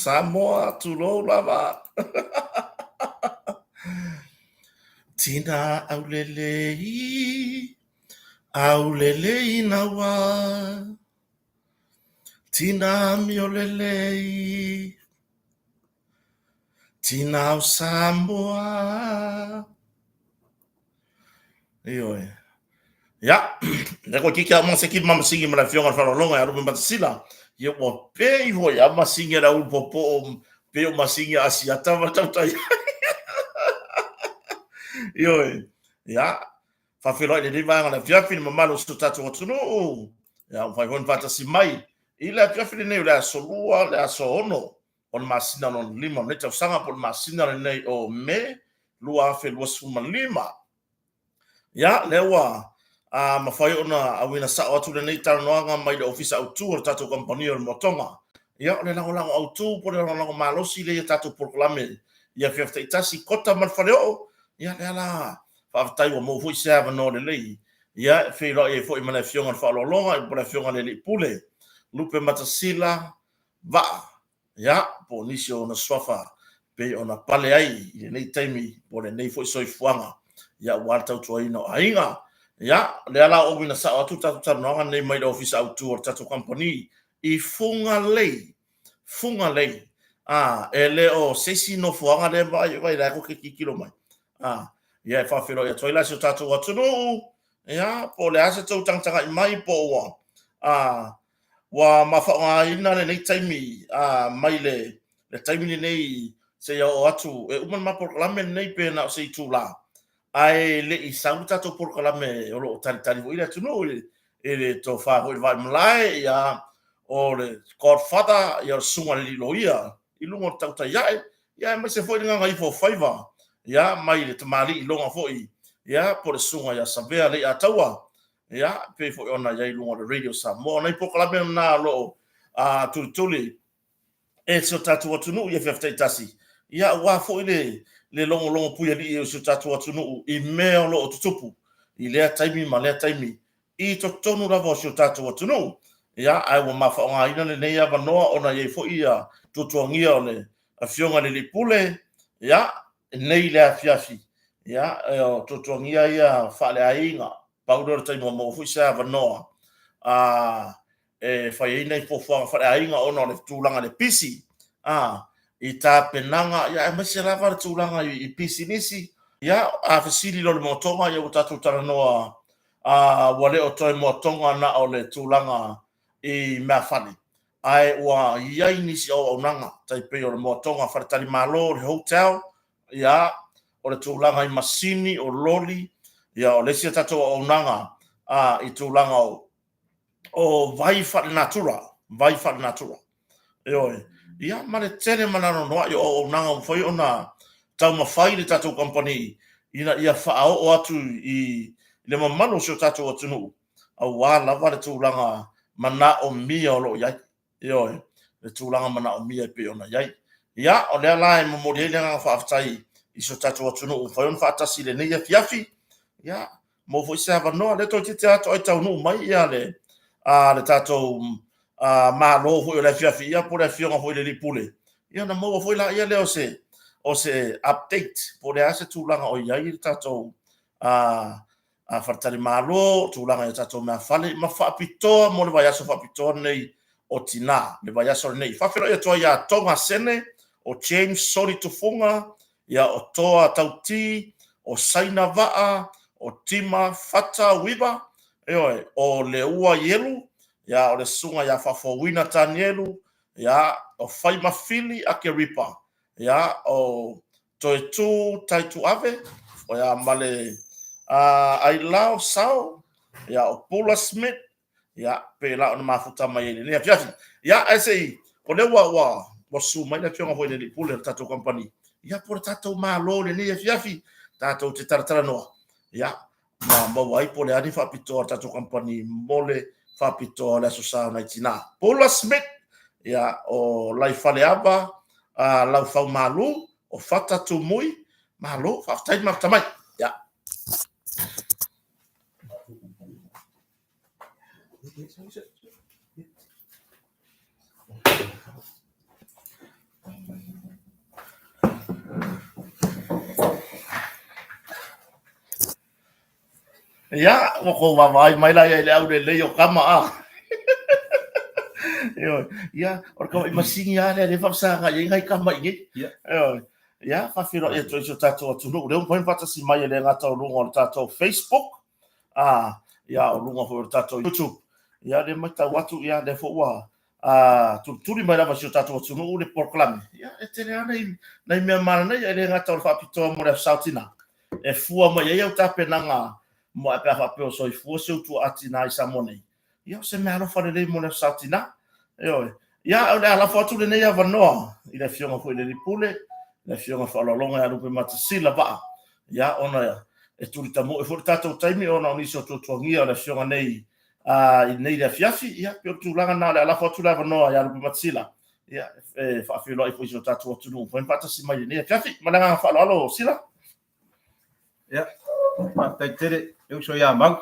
Samoa, tulou lava. Tina aulelei, aulelei naua. Tina amiolelei, tina o Samoa. Ioe. Ia, lea koe kiki a uma se ki mama singi ma le afioga i le faaaloaloga ia Lupe Matasila. Ia ua pei foi a masingi a le au popo pei o masingi a Asiata ma tautai. Ioe. Ia, faafeiloai i lenei vaega o le afiafi i le mamalu o si o tatou atunuu. Ia, ua mafai foi ona faatasi mai i le afiafi lenei o le aso Lua, le aso 6 o le masina lona lima o lenei tausaga po o le masina lenei o Me 2025. Ia, lea ua a, mafai ona auina sao atu lenei talanoaga mai le Ofisa Autu o le tatou Kamupani o le Moatoga. Ia, o le lagolago autu po o le lagolago malosi lea i a tatou polokalame i afiafi taitasi, kota ma le faleoo. Ia, lea la, faafetai ua maua foi se avanoa lelei ia e feiloai ai foi ma le Afioga i le Faaaloaloga po o le Afioga i le Alii Pule, Lupematasila Vaa, ia, po o nisi o ona suafa pei ona pale ai i lenei taimi po o lenei foi soifuaga, ia, aua le tautuaina o aiga. Ia, o lea la ua uiga sao atu le tatou talanoaga lenei mai le Ofisa Autu o le tatou kamupani i Fugalei. Fugalei. A, e le o se isi nofoaga lea e vaai, vaai la e koke tilotilo mai. A, ia e faafeiloai atu ai la i si o tatou atunuu, ia, po o le a se tou tagatagai mai po ua, a, Ua mafaogaina lenei taimi mai le taimi lenei seia oo atu e uma le ma polokalame lenei pe na o se itula, ae le i sau le tatou polokalame o lo o talitali foi le atunuu i le tofa foi i le Vaaimalae, ia, o le Godfather, ia o le Susuga i le Alii Loia i luga o le tautai ae, ia aemaise foi le gagaifo o faiva, ia, mai le tamalii iloga foi, ia, po o le Susuga ia Savea Leiataua, ia, pei foi ona i ai i luga o le Radio Samoa. O nai polokalame na o lo o tulituli e si o tatou atunuu i afiafi taitasi, ia, aua foi le logologo puialii o si o tatou atunuu i mea o lo o tutupu i lea taimi ma lea taimi i totonu lava o si o tatou atunuu. Ia, ae ua mafaogaina lenei avanoa ona e i ai foi ia tuatuagia o le Afioga i le Alii Pule, ia, nei i le afiafi, ia, o tuatuagia ia faaleaiga. Pau lea o le taimi ua maua foi se avanoa a e fai ai nai fuafuaga faaleaiga ona o le tulaga i le pisi a i tapenaga, ia, aemaise lava le tulaga i pisinisi. Ia, a fesili loa le moatoga, ia ua tatou talanoa a ua le o toe moatoga na o le tulaga i meafale, ae ua i ai nisi auaunaga tai pei o le moatoga faletalimalo, le hotel, ia, o le tulaga i masini, o loli, ia, o le isi a tatou auaunaga a i tulaga o vai faalenatura, vai faalenatura. Ioe. Ia, ma le tele ma le anoanoai o auaunaga ua mafai ona taumafai le tatou kamupani ina ia faaoo atu i le mamalu o si o tatou atunuu aua lava le tulaga manaomia o lo o i ai. Ioe, le tulaga manaomia e pei ona i ai. Ia, o lea la e momoli ai le agaga faafetai i si o tatou atunuu ua mafai ona faatasi i lenei afiafi. Ia, maua foi se avanoa, lea toeitiiti lava toai taunuu mai ia le, a, le tatou a, Malo foi o le afiafi, ia po o le afioga foi i le Alii Pule, ia ona maua foi laia lea o se, o se update po o le a se tulaga o i ai le tatou a, a faletalimalo, tulaga i a tatou meafale, ma faapitoa mo le vaiaso faapitoa lenei o Tinā, le vaiaso lenei. Faafeiloai atu ai ia Toga Sene, o James Soli Tufuga, ia o Toa Tauti, o Saina Vaa, o Tima Fata Weaver, ioe, o Leua Ielu, ia o le susuga ia Faafouina Tanielu, ia o Faimafili Akeripa, ia o Toetū Taituave, ia ma le Ailao Sao, ia o Pula Smith, ia pei la ona mafuta mai ai i lenei afiafi. Ia, ae se i, o lea ua, ua, ua susu mai le afioga foi i le Alii Pule o le tatou kamupani, ia po o le tatou Malo i lenei afiafi, tatou te talatalanoa, ia, ma maua ai po o le a ni faapitoa a le tatou kamupani mo le faapitoa o le Aso Sa o nai Tina. Paula Smith, ia, o Laifaleava, uh, Laufaumalu, o Fata Tumui, malo, faafetai le mafuta mai. Ia. Ia, ua kou vaavaai mai la ia i le aulelei o kama a. Ioe. Ia, o le tauai masini lava lea lea e faafesagai ai nai kama i nei. Ia. Ioe. Ia, faafeiloai atu ai si o tatou atunuu lea ua mafai ona faatasi mai e le gata o luga o le tatou Facebook, a, ia, o luga foi o le tatou YouTube. Ia, lea e matau atu, ia, lea foi ua tulituli mai lava si o tatou atunuu le polokalame. Ia, e tele lava nai, nai mea mananaia, e le gata o le faapitoa mo le Aso Sa o Tina, e fua mai ai au tapenaga mo pe a faapea o soifua si ou tuaa tina i Samoa nei. Ia, o se meaalofa lelei mo le Aso Sa o Tina. Ioe. Ia, o le a lafo atu lenei avanoa i le Afioga foi i le Alii Pule, le Afioga Faaaloaloga ia Lupematasila Vaa, ia, ona e tuli tamoe foi le tatou taimi ona o nisi o tuatuagia o le Afioga nei i nei le afiafi. Ia, pei o le tulaga lena o le a lafo atu le avanoa ia Lupematasila, ia, e faafeiloai foi i si o tatou atunuu ua mafai ona faatasi mai i lenei afiafi. Ma le agaga faaaloalo, Sila. Ia, faafetai tele le uso ia Mau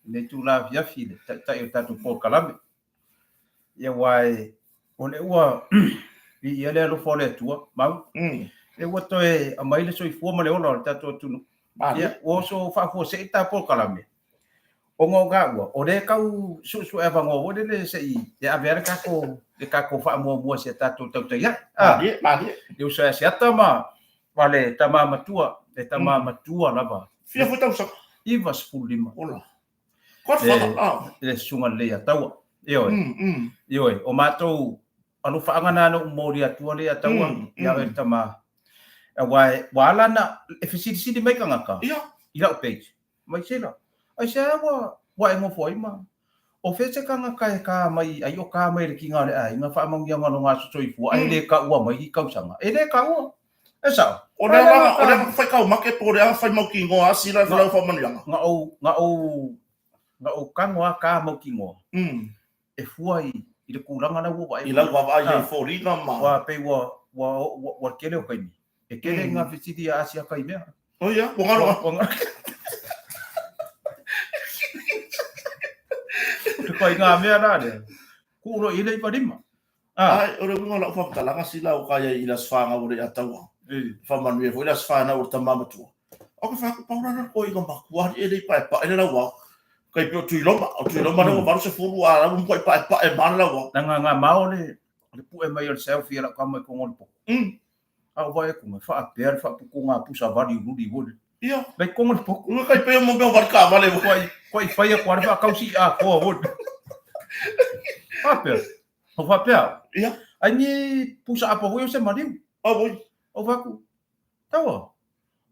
i lenei itula afiafi i le taitai o le tatou polokalame. Ia aua e, o lea ua viia le alofa o le Atua, Mau. Lea ua toe aumai le soifua ma le ola o le tatou atunuu. Ia, ua oso faafuasei le ta polokalame, ona o gaua, o lea e tau suesue avanoa foi lele se i e ave ai le tatou le tatou faamuamua i si a tatou tautai ae. Malie, malie. Le uso ia Asiata ma ma le tama matua, le tama matua lava. Fia foi tausaga? 95. Ola. Godfather. Ah. Le susuga lelei ia Taua. Ioe. Ioe, o matou alofaaga na na ou momoli atua lea ia Taua, ia oe le tama. Aua ua ala na e fesilisili mai tagata i lau page. Mai sela, aisea ua ua e nofo ai ma o fea se tagata e ka mai ai o ka mai le kiga o le aiga faamanuiaga o lona aso soifua ae le taua mai i tausaga. E le taua. E sao. O le ala o le fai kau make po o le a fai mautinoa a sila i lau faamanuiaga. Na ou na ou na ou tago a ka mautinoa. E fua i i le tulaga la ua vaai. I lau vaavaai i foliga ma. Ua pei ua ua ua ua tele o taimi. E tele mm. ngā fesili a Asiata i mea. Oh ia, ua ngaro. Ua ngaro. Te pai ngā mea rā lea. Ku ro i le iwa lima. Ah. Ai, o le uiga o lau faamatalaga sila o kai ai i le aso whāngau o le ataua. Whamanui e foi le aso whānau o le tama matua. O ka whāku paura na koe i ngā makua hari e lei pae pae le lau au. Kai peo Tuiloma, o Tuiloma mm. le se fulu a lau mkoi pae pae ma le lau au. Nanga ngā mao le, le pue mai o le selfie a lau kama i kongo le poko. A o vaai atu mai, faapea le faaputuga a pusa vali ululi foi. Ia. Mai kongo le poku. Ua kai pea mo mea vali kaavale. Kua i, kua i whai aku are whaakausi i ākoa foi. Faapea. O faapea. Ia. Ai ni pusa apa foi o se mariu. A voi. O vaku. Taua.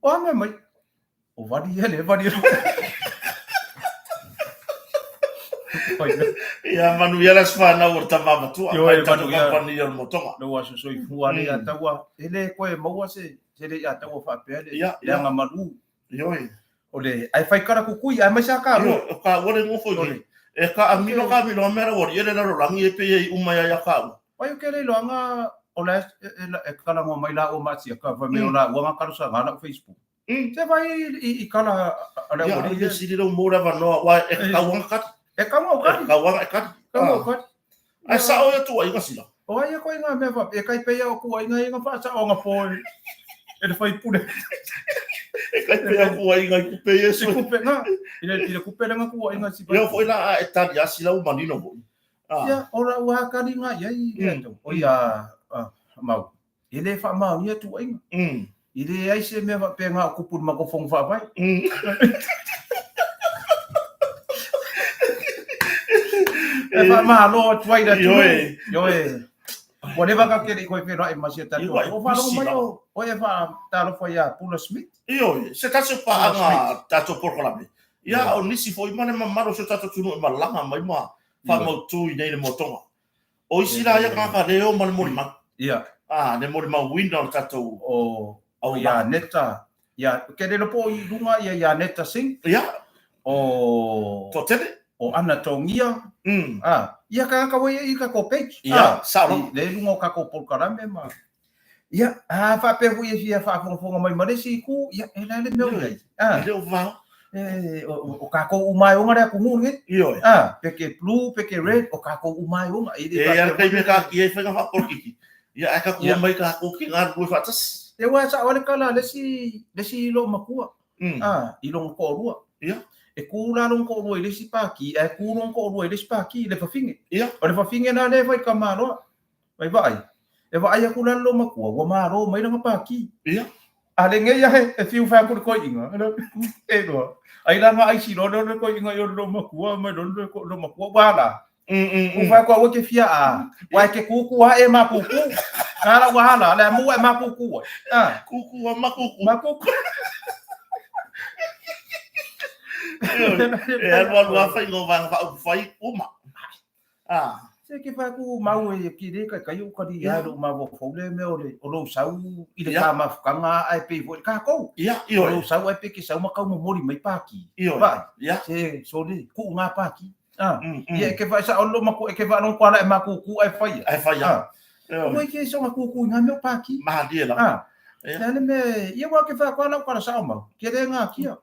O a mea mai. O vali ia le vali. Ia manuia le aso fanau o le tama matua. Ioe, Mai tatou manuia. kamupani o le motoga. Lou aso soifua le ia taua. E le koe maua se se le ia taua faapea le Ia, le ia. aga malu. Ioe. O le ai fai kara kukui ai mai sa ka Ioe, o ka ua le nofo i nei. E ka amilo ka amilo a mea la ua le lalolagi e pei e iu mai ai ia ka ua. Ai o ke le iloaga o la e kalagoa mai la ua matia ka fai mai o la ua ga talosaga lau Facebook. Se vai i kala a le Ia, aualii ia sili lau mo le avanoa, aua e tauanga kali. E kaua o kali. E kauanga e kali. Kaua o kali. Ae sao ia tuuaiga sila. O ai ia koe ngā mea whape, e kai peia o kuaiga ia ngā whaasaoanga pō e le whaipule. E kai peia kuaiga i kupe ia I kupe, ngā, i le kupe le ngā kuaiga si Ia foi la a e tali a sila u manino foi. Ia, ora ua hakari ngā ia i le atu. O ia, mau, E le faamaonia tuuaiga. E leai se mea faapea na o kupu i le matou fono faavae. E faamalo atu ai le atunuu. Ioe. Ua leva tatou te le i toe feiloai ma si o tatou. Ua faalogo mai o oe e faatalofa ia Pula Smith. Ioe, se tasi o paaga tatou polokalame. Ia, o nisi foi ma le mamalu o si o tatou atunuu e malaga mai ma faamautu i nei le motoga. O isi la ia tagata leo ma le molimau. Ia. Ah, le molimauina o le tatou o o ia Neta, ia ke le po i lunga ia ia Neta Singh. Ia. O Toatele. O Ana Tongia. Ah, ia ka ka wai i ka ko page. Ia, sao lava. Le lunga o ka ko polokalame ma. Ia, a faapea foi e fia faafogafoga mai ma le isi itu, ia, e la le mea o i ai. Ah. E le o vao. E, o kākou uma e oga le atunuu lenei. Ioe. Ah, pe ke blue, pe ke red, o kākou uma e oga. E i ai le taimi e kāki ai faiga faapolokiki. Ia, ae tatou omai kākou ki galulue faatasi. E ua sao ai le tala a le isi, le isi loomatua. Ah, i lona toalua. Ia. E kū la lona toʻalua i le isi pākī, ae kū lona toʻalua i le isi pākī i le fafine. Ia. O le fafine la lea e fai tamaloa. Mai vaai, e vaai atu la le loomatua, ua malo mai lana pākī. Ia. A lenei ia he, e fiu fai atu le toeaina, e loa. Ai la nga aisi loa lea o le toeaina i o le loomatua ma le loomatua, ua ala. Ua fai atu aua e te fia a, ua e te kūkū a e makūkū. Nga la ua ala, le a mua e makūkū ai. Ah. Kūkū a makūkū. Makūkū. E alu alu a fai ngo vanga fa fai uma. Ah. Se ke fai ku mau e ki le kai kai o kali ia lo ma vo fou le me o le o lo sau i le ka mafukanga ai pe fo ka kou. Ia, ioe. O lo sau ai pe ke sau ma kau mo mori mai paki. Ioe. Vai. Ia. Se so le ku ngā paki. Ah. Ia e ke fai sa o lo ma ku e ke fa lo kwa la e ma ku ku ai fai. Ai fai. Ah. Ua ke so ma ku ku ngā me o paki. Ma die la. Ah. Le le me ia wa ke fa kwa la kwa sa o mau. Ke le ngā kia.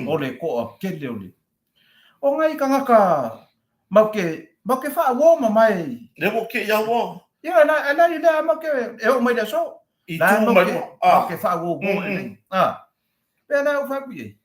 O le koa kele o le. O ngai kangaka mau ke mau ke whaawō ma mai. Le wo ke ia wo. Ia la la i la mau ke e o mai le so. I tu mai mo. Ah. Mau ke whaawō mo le. Ah. Pe la o whaku i.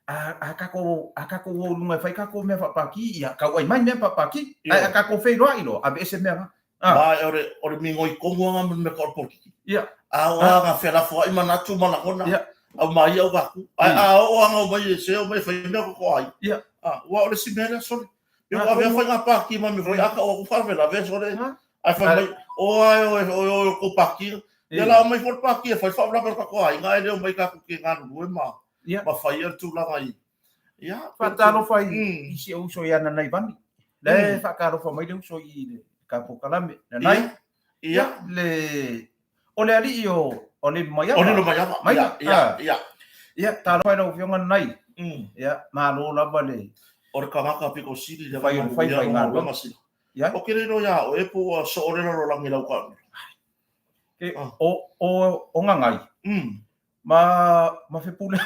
A a kako a kako wo lunga whai kako mea whapaki ia kau ai mai mea whapaki. A kako whai roa i lo a ese mea nga. Ah. Ma ore ore mingo i kongu anga me ka polokiki. Ia. A o anga whela i manatu mana Ia. Au mai au vaku. A a o anga o mai e se o mai whai mea ko ai. Ia. A ua o le si mea sole. Pe ua avea whai ngā pāki ma me whai aka o aku whawhela ve sole. Ai whai mai o ai o o o ko pāki. Ia la o mai whai pāki e whai whawhela ka ko ai. Ngā ele o mai ka kuke ngā nuru e ma. Ia. Ma whai a tūlanga i. Ia. Whakatalofa i i si uso i ana nei vani. Le whakatalofa mai le uso i le ka pokalame. Nanai. Ia. Le o le ali'i o o le Maiava. O Lilo Maiava. Ia, ia, ia. Ia, talofa i lau afioga nanai. Ia, malo lava le O le kangaka piko sili le fai o le fai fai galuega. Ia. O ke lilo ia o e po ua so o le lalo lau ka. Ke o o o ngangai. Ma ma Fepule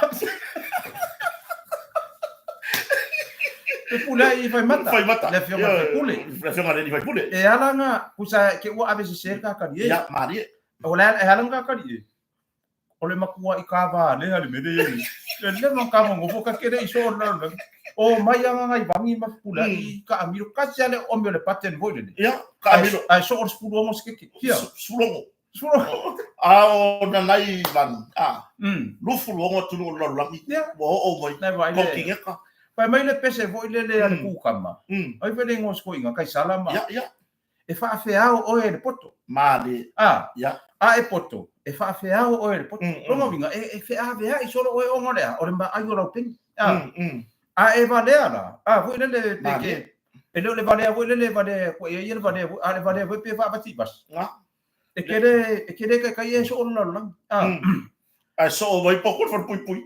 Fepule i Faimata. Faimata. Le afioga Fepule. Le afioga le Faipule. E ala nga kusa ke ua ave se ka kali e. Ia, malie. O le e ala nga kali e. O le makua i ka va le ale me le. Le le ma ka mo fo ka kere i so na na. O mai anga ngai vangi ma Fepule i ka amiro kasi ale o me le paten voi le. Ia, ka amiro. Ai so o spulu o skeki. Ia. Sulogo. Sulogo. A o nanai van. A. Lufu longo tunu o lalagi. Ia. Ua oo mai. Nai vai le. Kokingeka. Fai mai le pese foi le le a le kukama. Ai fai le ingoa skoinga kai salama. Ia, ia. E whaawheao oe le poto. Male. A. Ia. A e poto. E whaawheao oe le poto. Rongo winga, e wheawhea i solo oe ongo lea. O le ma ai o lau peni. A. A e valea la. A, foi le le peke. E leo le valea foi le le valea. Ko ia ia le valea. A le valea foi pe whaapati bas. Nga. E kere, e kere kai kai e so ona lang. A. Ai so o mai poko fa pui pui.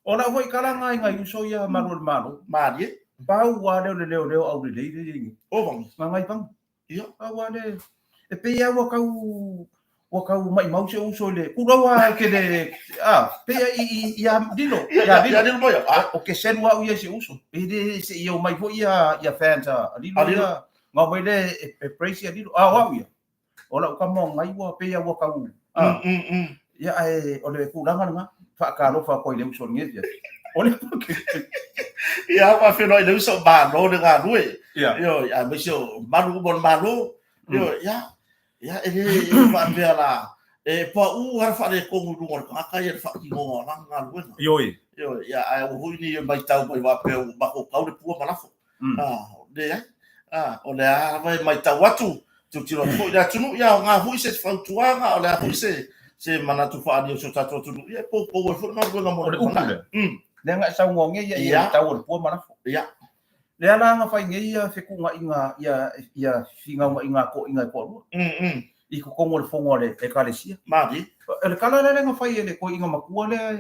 O la foi kala ngai ngai uso ia malo le malo. Malie. Pau wa leo le leo leo au le lei le. O vangi. Nga ngai pang. Ia. Pau wa le e pe ia ua kau ua kau mai mau se uso le ku rawa ke le a pe ia i i ia lilo ia lilo ia lilo mai a o ke selu au ia se uso e le se ia mai foi ia ia fans a lilo ia nga mai le e praise ia lilo a o au ia o lau ka mo ngai ua pe ia ua kau a ia e o le kulaga lena faakalofa koe i le uso lenei ia o le Ia ma whenua i le uso malo le galue. Ia. Io, a me o malu mo le malo. Io, ia, ia e le faapea la e pa u har whare kongu runga o le kangaka ia le whakingonga o langa galuega. Ioi. Io, ia, ai o hui ni mai tau mai wapea u mako kau le pua malafo. Ah, le ai. Ah, o le a lava e matau atu, tilotilo atu foi i le atunuu, ia o ngā hui se fautuaga, o le a foi se se manatu faaalia o si o tatou atunuu, ia e poupou ai foi le galuega mo O le upu lea. Leaga e saunoa nei ia i Ia. tau o le pua ma lafo. Ia. Lea la na fai nei ia fekuugaiga ia ia finauaiga a toʻiga e toalua. I totonu o le fono a le Ekalesia. Malie. O le tala lea na fai e le toeaina matua lea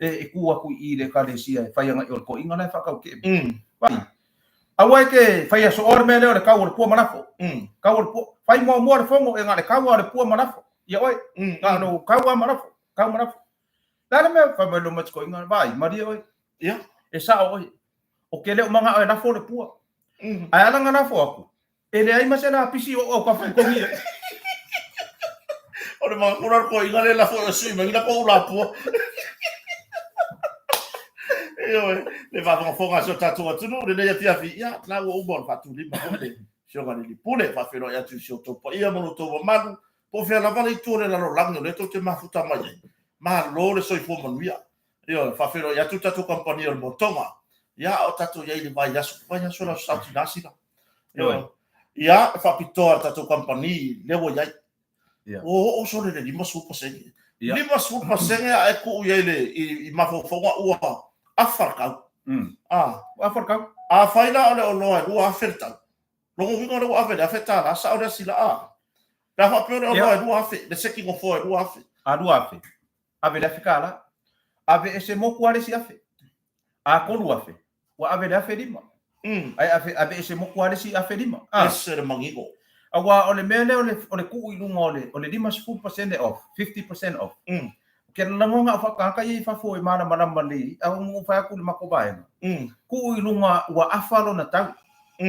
e e kū atu i i le Ekalesia e fai agaʻi o le toeaina la e faataukeʻe mai. Vai. Aua e ke fai aso oa le mea lea o le kau o le pua ma lafo. Kau o le pua. Fai muamua le fono e na o le kau a le pua ma lafo. Ia oe. Na o le kau a ma lafo. Kau ma lafo. Le a le mea fai mai lo matikoina, vai, malie oe. Ia. E sao oe. O ke leo manga oe lafo le pua. Ae ala nga lafo aku. E leai ma se lapisi o au ka whaikomi e. O le makura ko inga le lafo e sui mai la ko ula pua. Ioe, le faafogafoga a si o tatou atunuu lenei afiafi, ia, la ua uma ona faatulima foi le Afioga i le Pule, e faafeiloai atu i si outou paia ma lo outou mamalu, po o fea lava le itu o le lalolagi o lea tou te mafuta mai ai, malo le soifua manuia. Ioe, faafeiloai atu le tatou kamupani o le Motoga, ia, a o tatou i ai i le vaiaso, vaiaso le Aso Sa o Tina Sila. Ioe. Ia, e faapitoa le tatou kamupani lea ua i ai. Ua oo sole le 50%. 50% a e tuu i ai le, i mafaufauga ua afa le tau. Ah. Ua afa le tau. Afai la o le oloa e 2,000 le tau, lona uiga o lea ua ave le $1,000, sao lea sila a? Pe a faapea o le oloa e 2,000, le seki nofoa e 2,000. A 2,000. Ave le $1,000. Ave ese moku a le isi 1,000. A 3,000, ua ave le 1,500. Ae ave, ave ese moku a le isi 1,500. Ah. Ese le manino. Aua o le mea lea o le, o le tuu i luga o le, o le 50% off, 50% off. Ke lagona au faatagata ia i fafo e malamalama lelei, a ua fai atu i le matou vaega. Tuu i luga ua afa lona tau.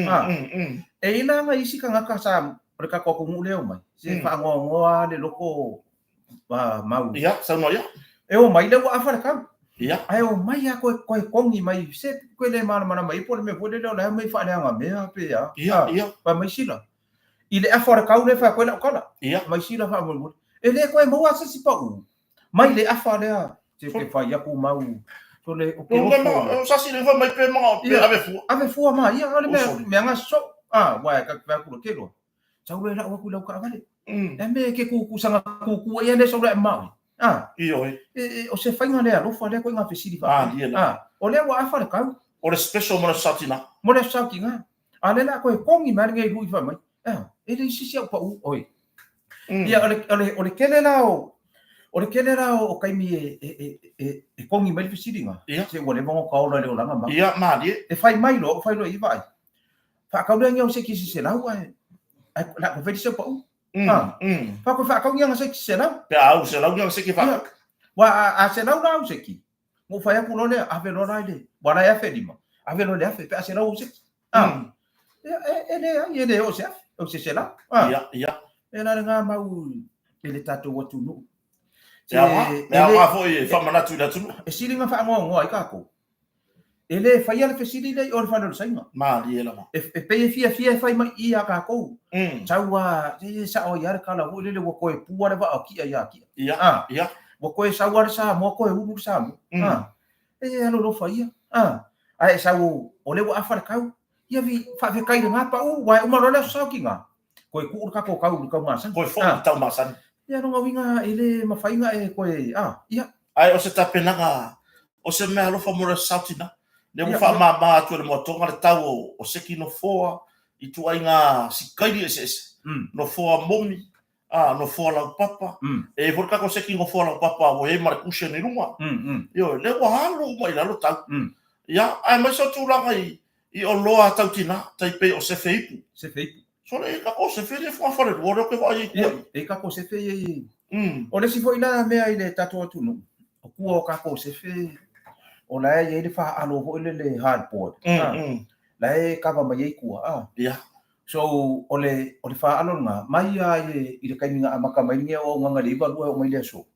Ah. E i ai la nai isi tagata sa o le tatou atunuu lea e omai, se faanoanoa le loto mau. Ia, saunoa ia. E omai lea ua afa le tau. Ia. Ae omai lava toe, toe kogi mai, se toe le malamalama ai po o le mea foi lele o la e omai faaleaga mea pe a. Ia, ia. Fai mai sila. I le afa o le tau lea e fai atu ai lau tala. Ia. Mai sila faamolemole. E le toe maua se isi pau. Mai le afa lea. Se ke fai atu mau. So le, o ke ofo. O sasi le fai mai pe mga, pe ave fua. Ave fua ma, ia, o le mea, mea nga so. Ah, wa e ka fai atu le kelo. Sau loa e lau atu i lau taavale. E mea ke kūkū sanga kūkū ai le sau loa e maui. Ah. Ioe. E, e, o se faiga lea alofa lea koe ngā fesili wha. Ah, ah. O lea ua afa le kau. O le special mo le aso sautina. Mo le aso sautina. A le la koe kongi mai le ngei lui wha mai. Ah, e le isi si au pa u, oi. Ia, o le, o le, o le kele la o, o le kele la o, o kaimi e, e, e, e, e kongi mai le fesiliga. Ia. Se ua leva ona kaola le olaga ma. Ia, malie. E fai mai loa, o fai loa i vaai. Faakau lea ngia o seki se selau ae ae la ko feli se pau. Ah. Fa ko faakau ngia seki selau. Pe au selau ngia seki fa. Wa a, a selau la au seki. Mo fai aku lo lea ave lo la ile. Wa la afe lima. Ave lo le afe pe a selau au seki. Ah. E e e le ai e le o se afe o se selau. Ah. Ia, ia. E la ngā mau e le tātou atunuu. E aoga, e aoga foi e whamanatu i le atunuu. E silinga whaangoangoa i kākou. E le faia le fesili lea i o le fale o le Saina. Mālie lava. E, e pei e fiafia e fai mai i a kākou. Tau a, e, e sao ai a le kala foi lele ua koe pua le vaa o ki'a iā ki'a. Ia, ah. ia. Ua koe sau a le Samoa, koe ulu le Samoa. Ah. E alolofa ia. Ah. Ae e sau o le ua afa le kau. Ia vi whaafekai le ngā pa'u, wa e uma loa le aso sao ki ngā. Koe kuu le kako kau le kau masani. Koe foʻi le tau masani. Ia lona uiga e le mafai ona e koe, a, ia. Ae o se tapenaga, o se mea alofa mo le sao tina. Lea ua faamama atu e le moatoga le tau o, o seki nofoa i ituaiga sikaili eseese, nofoa momi, a, nofoa laupapa. E i ai foi le tatou seki nofoa laupapa ua i ai ma le cushion i luga. Ioe, lea ua alo uma i lalo tau. Ia, aemaise o tulaga i, i oloa tau tina, tai pei o sefe ipu. Sefe ipu. Sole e kako sefe le fogafalelua lea ou te vaai ai i tua. E kako sefe ia i. O le isi foi la mea i le tatou atunuu, o kua o kako sefe, o la e i ai le faalo foi lele hardboard. La e kava mai ai kua. Ah. Ia. So, o le, o le faalo lena, mai a i le, i le taimi na amata mai lenei auaunaga i le 92 e oo mai le aso.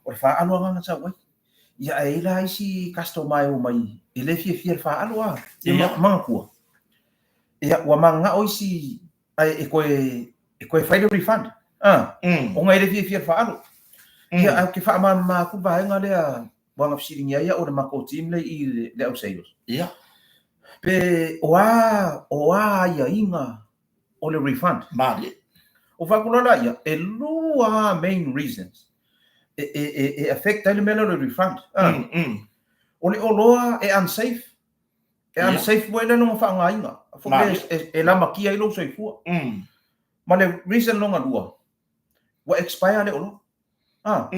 O le faalo lena na sau ai. Ia ae i ai la isi customer e omai e le fiafia i le faalo a. Ia manatua. Ia ua mananao isi ae e toe e toe fai le refund. A. Ona e le fiafia i le faalo. Ia ae ou te faamalamalama atu le vaega lea ua na fesiligia ai au e le matou team lea i le au sales. Ia. Pe o a o a aiaiga o le refund. Malie. O fai atu loa lea, e lua main reasons e, e, e, e affect ai le mea lea o le refund. Ah. O le oloa e unsafe, e unsafe foi le lona faaaogaina. Foi le e, e lamatia ai lou soifua. Ma le reason lona lua, ua expire le oloa. Ah.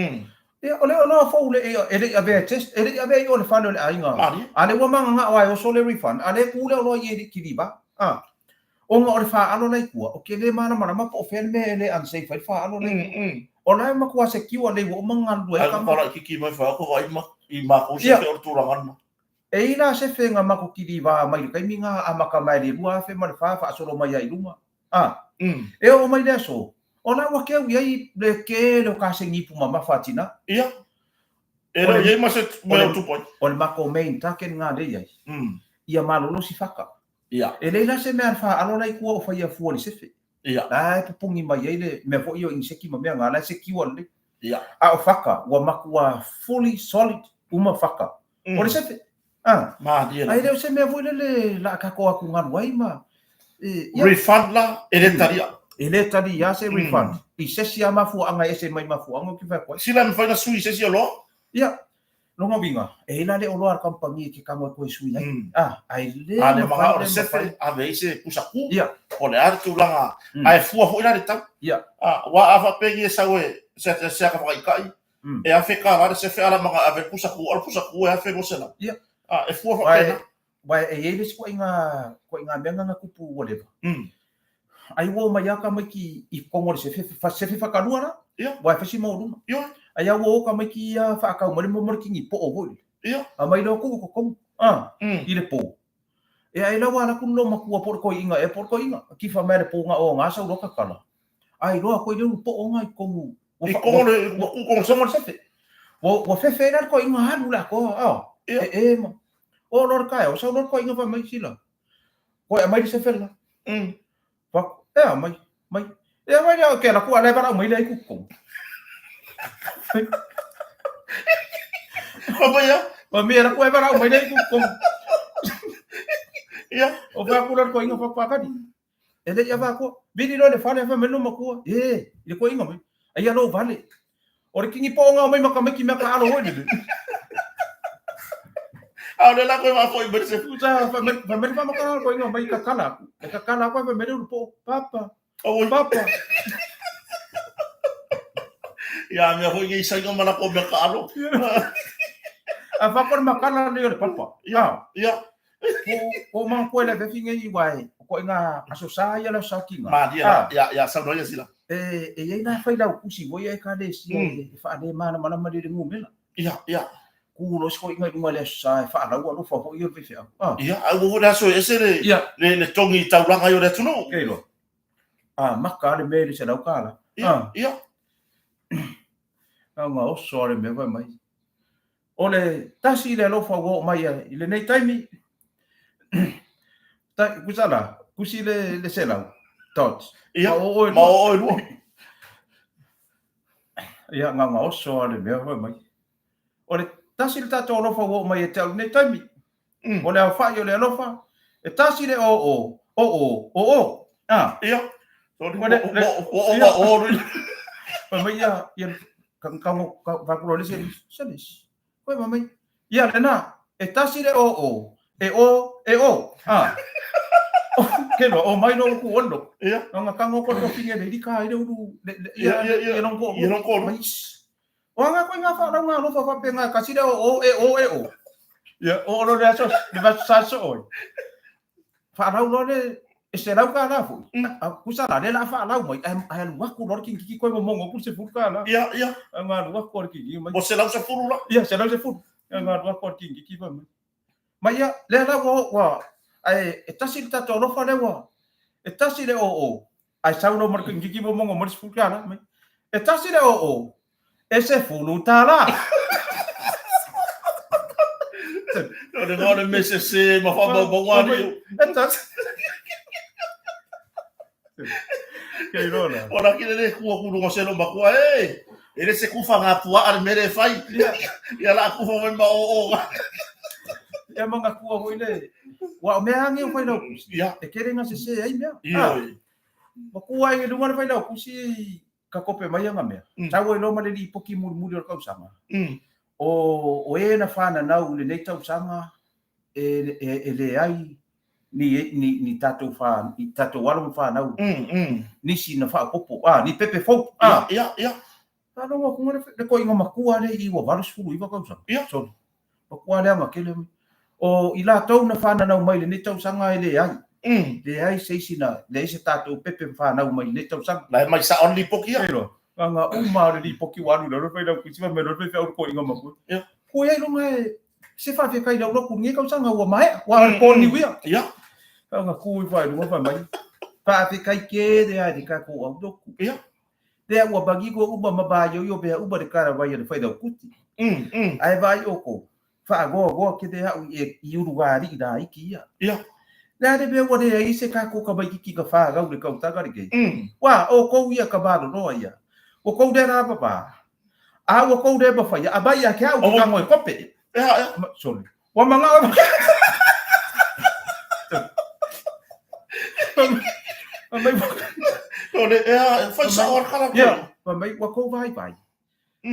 Ia, o le oloa fou le e le i avea e test, e le i avea i o le fale o le aiga. A le ua mananao e oso le refund, a le ku le oloa i e kiliva. Ah. Ona o le faalo la i tua, o ke le malamalama po o fea le mea e le unsafe ai le faalo la i tua. O la e matua secure lelei ua uma ona galulue ai Ai tama. ko laitiiti mai fai atu vaai ma i makou sefe o le tulaga lena. E i la sefe na matou kiliva mai le taimi na amata mai le 2004 faasolo mai ai i luga. A. E oo mai le aso, o la ua keu i ai le kele o kasegi ipu mamafa a tina. Ia. E le o i ai ma se mea o tupu ai. O le makou main target lena lea e i ai, ia malolosi faka. E leai la se mea a le faaalo la i tua o faia fua i le sefe. La e pupuni mai ai le mea foi o iniseki ma mea na, la e secure lelei. A o faka, ua matua fully solid uma faka. O le sefe. Ah. Malie la. Ai le o se mea foi lele la tatou atugalu ai ma e, ia. Refund la, e le talia. E le talia se refund. I se isi lava mafuaaga e ese mai mafuaaga ou te fai atu ai. Sila e mafai ona sui i se isi oloa? Ia, lona uiga, e i ai la le oloa a le kamupani e te tago e toe sui ai. Ah, ae le A le manao o le sefe, ave ai se pusa ku, po o le a le tulaga, ae fua foi la le tau. Ia. Ah, aua a faapea e sau e se ata faataitai, e $1,000 le sefe, a la manao e ave le pusa ku, o le pusa ku e $1,200. Ia. Ah, e fua faapena. Aua e i ai le isi ituaiga mea na tupu ua leva. Ai ua omai lava tamaiti i totonu o le sefe, sefe fakalua la. Ia. Aua e fai si maualuga. Ia. Ai lava ua o tamaiti ia faatau mai le mea mo le kini po'o foi lele. Ia. Aumai loa tuu i totonu, i le po. Ia ai la ua alu atu le loomatua po o le toeaina ea po o le toeaina, tifa mai le po na o na sau loa tatala. Ai loa koe le ulu po'o na i totonu. I totonu le, ua tuu i totonu o le sefe. Ua fefe ai la le toeaina alu le atoa, Ia. E ma. O loa le taeao, sau loa le toeaina fai mai, sila. Koe aumai le sefe la. Fai atu, e aumai, mai. E aumai lea, ke alu atu a la e valaau mai lea i totonu. Fai mai ia? Fai mai, e alu atu e valaau mai lea i totonu. Ia. O fai atu la le toeaina fai atu, Akani, e le i avatua. Vili loa i le fale, fai mai lou matua, e, i le toeaina mai. Aia lou vale. O le kini po'o na omai ma tamaiti mea taalo foi lele. A o lea la koe faafoi mai le sefe. Tusa, fai mai fai mai le faamatalaga le toeaina mai tatala atu. E tatala atu ae fai mai le ulu po'o, papa, Oi. papa. Ia, mea foi nei saina ma latou mea taalo. A fai atu o le makala lenei o le papa. Ia, ia. Ko manatua i le afiafi nei aua e o ituaiga aso sa ia le aso sa tiga. Malie la, ia, ia, saunoa ia sila. E i ai la failau tusi foi ia Ekalesia e faale-malamalama i le numera. Ia, ia. Ku loa si toeaina i luga i le aso sa e faalau alofa foi ia o le faifeau. Ia, ae ua foi le aso e ese le, le togi taulaga ai o le atunuu. Ke iloa. Amata lava le mea i le $100. Ia, ia. Na ona oso lava le mea fai mai. O le tasi le alofa ua oo mai i lenei taimi, tusa la, tusi le 100, dot, Ia, ma o ma o e lua. Ia, na ona oso lava le mea fai mai. O le tasi le tatou alofa ua oo mai ia te au i lenei taimi, o le aofai o le alofa, e tasi le o o, o o, o o. Ah. Ia, o o o o Fai mai ia, ia, ka vakulo le se, se le, koe fai mai, ia lena, e tasi le o o, e o, e o. Ah. Ke loa, o mai no ku ono. Ia. Nga kango ko to finge le lika ai le ulu, le, ia, ia, ia, ia, ia, long ko. Mai, o anga koe ngā whānau ngā alofa whape ngā kasi le o o e o e o. Ia, o ono le aso, le vaso sa so oi. Whānau loa le, e se lau ka la foi. A kusa la le la whānau mai, ai alu aku loa le kingi koe mo mongo ku se fulu ka la. Ia, ia. A ngā alu aku le kingi mai. O se lau se fulu la. Ia, se lau se fulu. Ia ngā alu aku le kingi ki mai. Mai ia, le la ua, ua, ai, e tasi le tatou alofa le ua, e tasi le o o, ai sau loa ma le kingi mo mongo mo le sefulu tala mai. E tasi le o o, e sefulu tala. O le ngā o le me se se ma whaamaumauga ani. E tasi. Kei roa la. O la kile le kua kulunga se lo makua, e, e le se kufa ngā pua a le mere e whai. Ia. Ia la kufa mai ma o o. Ia ma ngā kua hoi le, wa o mea ange o whai lau kusi. Ia. E kere ngā se se ai mea. Ia oi. Ma kua ai lunga le whai lau kusi ka kope mai anga mea. Tau ai loa ma le lipoki mulimuli o le tausaga. O e na whananau i lenei tausaga e leai ni tatou wha, ni tatou alo ma whanau. Nisi na whaopopo, ni pepe fou. Ia, ia, ia. Whanau aku ngā le koinga makua le i ua 89 tausaga. Ia. Sorry. Makua le anga kele mai. O i latou na whananau mai lenei tausaga e leai. Leai se isi na, leai se tatou pepe whanau mai lenei tausaga. La e mai sa on lipoki ia. Kei roa. Nga uma o le lipoki ua alu lalo fai lau kusi mai lalo fai au koinga makua. Ia. Ko ia ilonga e se whawhekai lau loku nge tausaga ua maea, ua mm. pōni wia. Ia. Nga ku i whai lunga whai mai. Whawhekai ke re ai te kako au loku. Ia. Lea ua magigo uma ma maioio mea uma le karawai a le Failaukuti. Ae vaai oukou, faagoagoa ke le a'u i e i ulugalii laiti ia. Ia. Le a le mea ua leai ai se tatou tamaititi na fanau i le tautaga lenei? Ua, outou ia ka maloloa ia. Ua tou le lavava. A ua tou le mafaia, aumai ia te a'u ke tago e kope. Ea, ea. Sole. Ua manao e Fai mai, Sole, ea, fai sao a le kala. Ia, fai mai, ua tou vaivai.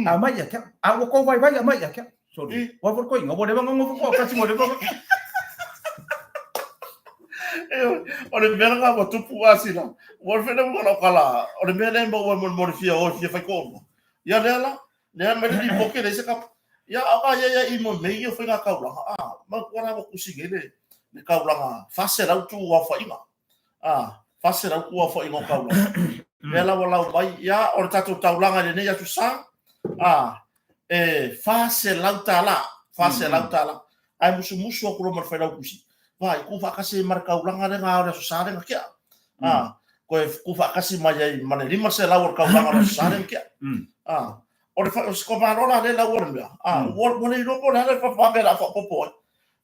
Aumai ia te a'u. A ua tou vaivai, aumai ia te a'u. Sole. Ua foi koiga, ua leva na nofo toatasi, ua leva na... O le mea lena ua tupu asina. Ua fele ua lau kala. O le mea lea maua mo le fia o fia fai toalua. Ia lea la, lea mai le lipoti leai se kapa. Ia a ka ia ia i mo mei o faiga taulaga. A, ma tua la ua tusi nei le le taulaga 400 tu aofaiga. A, 400 tu aofaiga o taulaga. Lea la ua lau mai, ia o le tatou taulaga i lenei aso Sa, a, e $400, $400. Ae musumusu atu loa ma le Failautusi, vaai, tuufaatasi ai ma le taulaga lea na ao i le Aso Sa lea na tea. A, toe tuufaatasi mai ai ma le $500 o le taulaga o le Aso Sa lea na tea. A, o le o si malo la lea lau o le mea, a, ua le iloa po o le a le vave o le a faaopoopo ai.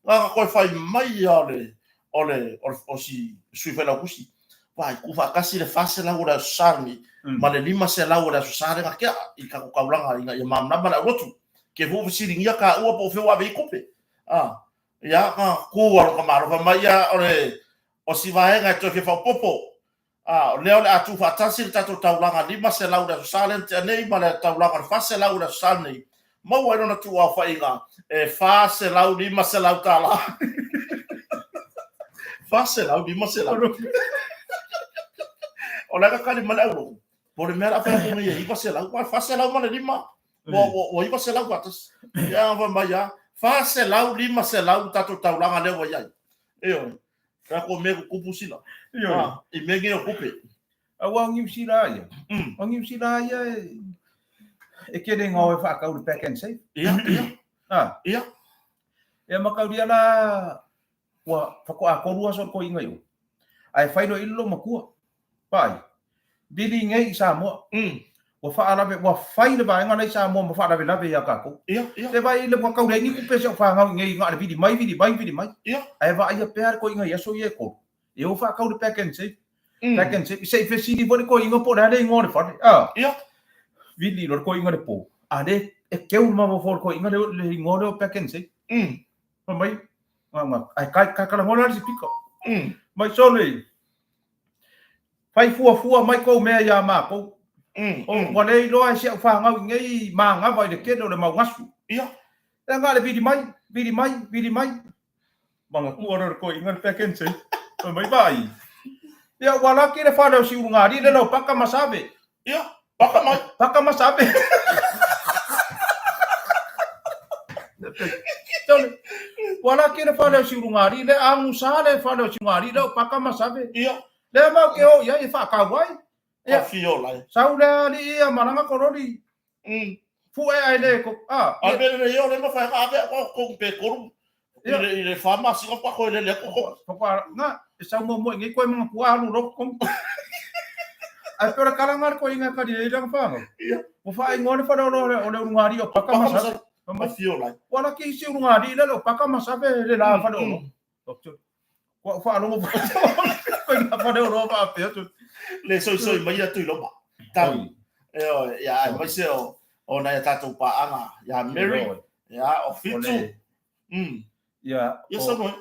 Na ona toe fai mai lava o le, o le, o le, o si Sui Failautusi, vaai, tuufaatasi le $400 o le Aso Sa lenei ma le $500 o le Aso Sa lea na tea i le tatou taulaga ina ia malamalama le aulotu. Ke fu fesiligia taua po o fea ua ave i ai tupe. A, ia, na tu lava lota Malo, fai mai, ia, o le, o si vaega e toe fia faaopoopo, a, o lea o le a tuufaatasi le tatou taulaga $500 i le Aso Sa lea na tea nei ma le taulaga o le $400 i le Aso Sa lenei, maua ai lona tuuaofaiga e $450. $450. O le a tali mai le aulotu, po o le mea o le a fai atu nei e 900, aua e 400 ma le 5, ua 900 faatasi. Ia, fai mai lava, $450 le tatou taulaga lea ua i ai. Ioe. Tatou mea tutupu sila. Ioe. I mea nei o tupe. Aua o Niu Sila ia. O Niu Sila ia e tele ina o e faatau le Pak'nSave. Ia, ia. Ah. Ia. Ia mataulia la ua faatoa 3 aso o le toeaina i o. Ae fai loa i le loomatua. Vaai. Vili nei i Samoa. Ua faalave, ua fai le vaega la i Samoa ma faalavelave ia tatou. Ia, ia. Te vaai le ua tau leai ni tupe a si au fanau i nei na o le vili mai, vili mai, vili mai. Ia. Ae vaaia pea le toeaina i aso ia e 3. E o faatau le Pak'nSave. Pak'nSave. Se i fesili foi le toeaina po o le a le igoa o le fale. Ah. Ia. Vili loa le toeaina i le po. A le e keu le mafaufau o le toeaina le igoa lea o Pak'nSave. Fai mai, ae kai talanoa la le sipika. Mai sole, fai fuafua mai kou mea iā mākou. Ua le iloa e si au fanau i nei manava i le tele o le mau gasu. Ia. E na le vili mai, vili mai, vili mai. Manatua loa le toeaina le Pak'nSave. Fai mai vaai. Ia ua laki le fale o Siulugalii le lau paka ma save. Ia, paka mai. Paka ma save. Tole. Ua laki le fale o Siulugalii le agusa le fale o Siulugalii le paka ma save. Ia. Lea mau ke o iai e faakau ai. Ia. Afio lai. Sau le alii ia malaga kololi. Fue ai le ko a. A mea lelei o le mafai ona ave au ko pe kolu. I le wha masina kua koe lele atu ko. Ko na e sau muamua i nei koe mga kua alu loko komu. Ai pe o le kalanga le koe inga kari e ilanga whanga. Ia. Ua whaingoa le whare o le urungari o Paka Masafe. Afio lai. Ua laki isi urungari le o Paka Masafe le la whare o lo. Kua whaalogo koe ngā whare o lo whaapea. Le soisoi mai atu i loma. Tau. E oe, ia, aemaise o nai a tātou pāanga, ia Mary, ia, o Fitu. Ia,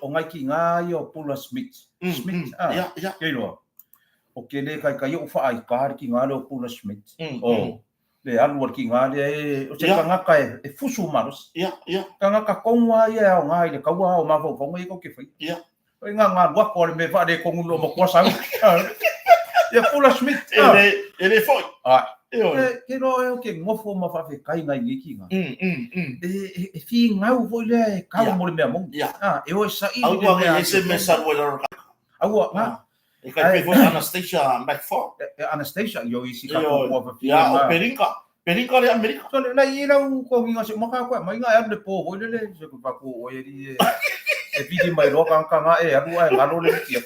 o ngai ki ngā ia o Pula Smith. Smith, ah. Ia, ia. Kei roa. O ke le kai kai o whaai ka le ki ngā le o Pula Smith. O, le alu al ki ngā le e, o se kangaka e fusu maros. Ia, ia. Kangaka kongua ia o ngā i le kaua o mafaufauga ia kau ke whai. Ia. O ngā ngā luako ale me wha le kongu no makua sau. Ia Pula Smith. E le foi. Ai. Ke roa e o ke ngofo ma whawhekai ngai ngi ki ngā. E whii ngau foi lea e kau mo le mea mou. E o e sa'i le mea. Aua e se me saru e laro ka. Aua, ngā. E kai pe foi Anastasia McFall. E Anastasia, io isi ka ko kua whawhia. Ia, o Pelinka. Pelinka le Amerika. So le lai i lau ko nginga se maka koe mai ngā alu le pō hoi le le se ko paku o e ri e e vili mai roa ka ka ngā e alu ai ngalo le kia.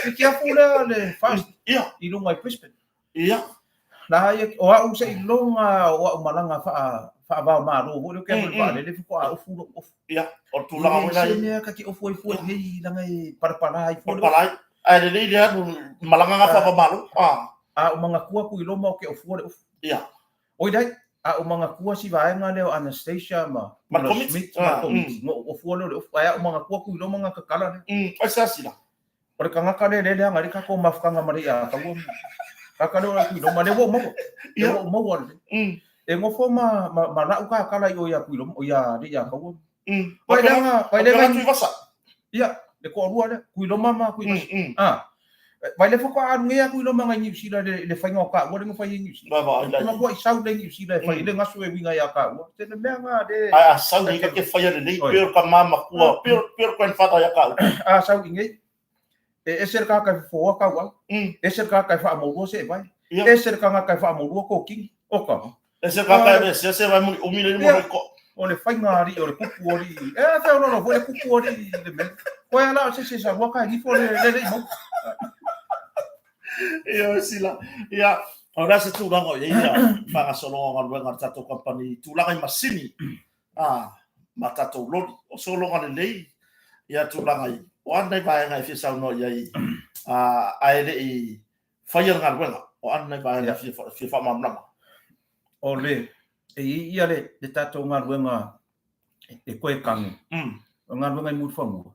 E kia fu le le fast. Ia. I lunga i Brisbane. Ia. La ia o a'u seiloga o a'u malaga fa'a faava-o-Malo foi lea ou te alu i le vaalele faatoa ofu lo'u ofu. Ia, o le tulaga foi la ia. E leai se mea ta te ofu ai fua nei leaga e palapala ai fua le ofu. Palapala ai. Ae lelei le alu i malaga na faava-o-Malo. A ou manatua atu i loma ou te ofua le ofu. Ia. Oi leai, a ou manatua si vaega lea o Anastasia ma Ma le Komiti. Ma le Komiti, ona ou ofua lea o le ofu. Ae a ou manatua atu i loma ona tatala lea. Ai se asila? O le tagata lea lea e leaga ai le tatou mafutaga ma le Iataua. Tagata lea o le Tuiloma, lea ua ou maua. Lea ua ou maua lelei. E nofo ma, ma, ma lau tatala i o ia Tuiloma, o ia le Iataua. Vai leaga, vai leaga. Tuivasa. Ia, le toalua lea, Tuiloma ma Tuivasa. Ah. Vai le faatoa alu nei a Tuiloma ngai Niu Sila i le faiga o taua lea na fai ai Niu Sila. Vai vai. Na matua i sau le Niu Sila e fai le gasu e uiga ia taua. Te le mea nga le. Ae a sau nei ka te faia lelei pei o le tama matua, pei o le grandfather ia taua. A sau i nei, e ese le tagata e fofoa tauau, ese le tagata e faamoulua seevae, ese le tagata e faamoulua tokini. Oka. Ese le tagata e ese se vai muli umi le mo ko. O le faiga alii o le kupu alii. E a feoloolo foi le kupu alii i le mea. Koe ala o se se sa rua ka ifo le le le mau. Ia sila. Ia, o le a se tulaga o i ai ia faagasologa o galuega a le tatou kamupani i tulaga i masini a ma tatou loli. O sologa lelei ia tulaga i o a nai vaega e fia saunoa i ai ae le i faia le galuega. O a nai vaega e fia faamalamalama. O le, e i ai ia le tatou galuega e koe kage. O le galuega i Mulifanua.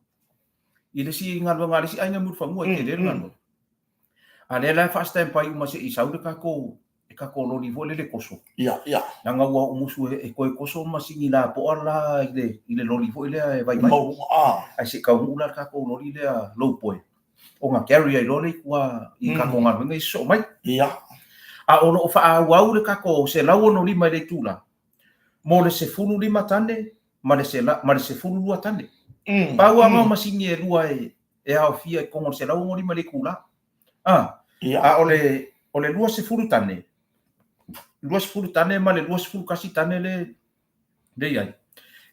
I le isi galuega a le isi aiga i Mulifanua, e tele le galuega. A lea la e faa-standby uma se i sau le tatou le tatou loli foi lele toso. Ia, ia. Leaga ua ou musu e toe toso masini lapoa la i le loli foi lea e vaivai. Maualuga, ah. Ae se i taunuu la le tatou loli lea low boy ona carry ai loa lea i tua i tatou galuega ia sosoo mai. Ia. A o lo o faaauau le tatou 165 i le itula mo le 15 tane ma le 12 tane. Pau lava o masini e lua e aofia i totonu o le 165 i le itula. A, a o le, o le 20 tane, 20 tane ma le 21 tane le, le i ai,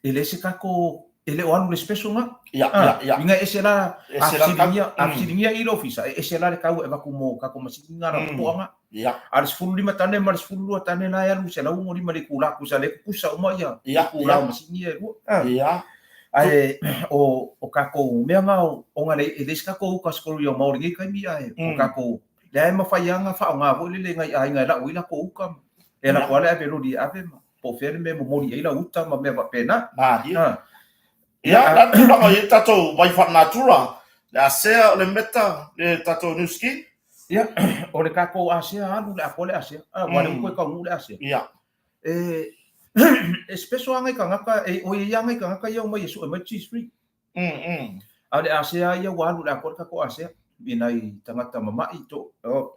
e le se tatou, e le o alu le special na. Ia, ia, ia. Inga e ese la, a fesiligia, a fesiligia i le ofisa, e ese la le tau e avatu mo tatou masini na lapopoa Ia. A le 15 tane ma le 12 tane la e alu 165 i le itula, tusa le kukusa uma ia, itula o masini ia e lua. Ia. Ae o, o tatou mea na ona le, e leai se tatou uka scoria o Maori nei taimi, ae o tatou, lea e mafai lava ona faaaoga foi lele nai aiga e lau ai latou uka, e alu atu lava le ave loli e ave ma po o fea le mea e momoli ai lau uta ma mea faapena. Malie. Ia, o le a le tulaga o i ai le tatou vai faalenatura, le ASEA, o le Meta, le tatou Nu Skin? Ia, o le tatou ASEA alu le atoa le ASEA, aua o lea ua toe taunuu le ASEA. Ia. E special lava nai tagata, e oi ai lava nai tagata ia omai e sue mai le cheese free. A o le ASEA ia ua alu le atoa le tatou ASEA i nai tagata mama'i to, oh,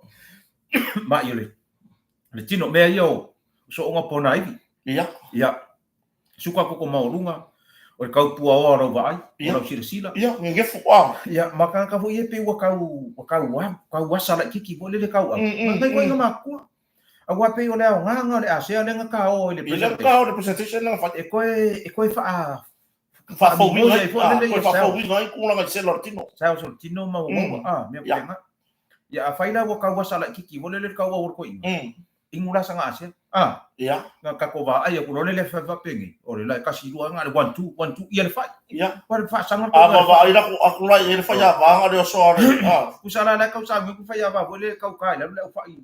ma'i o le tino, mea ia o sooga ponaivi. Ia. Ia. Suka koko maualuga, o le kau puaoa o lau vaai, o lau silasila. Ia, gegefu, ah. Ia, ma tagata foi ia e pei ua tau, ua tau, tau asa laitiiti foi lele tau au. Nai foi na matutua. Aua pei o le aoga na o le ASEA lea na taoa i le presentation. I le taoa i le presentation na fai. E toe faa faafouina ai, toe faafouina ai tulaga i sela o le tino. Cells o le tino ma ua ah, mea faapena. Ia, afai la ua tau asa laitiiti foi lele le tau au o le toeaina. Inu la sanga ASEA. Ah. Ia. Na tatou vaai atu loa le fai faapenei. O le la e kasi lua nga le 1 2 1 2 ia le fai. Ia. Wa le faasanga A vaavaai la aku la i le fai ava nga le oso ale. Ah. Kusa la la kau sa ngi ku fai ava foi le kau kai la le au fai.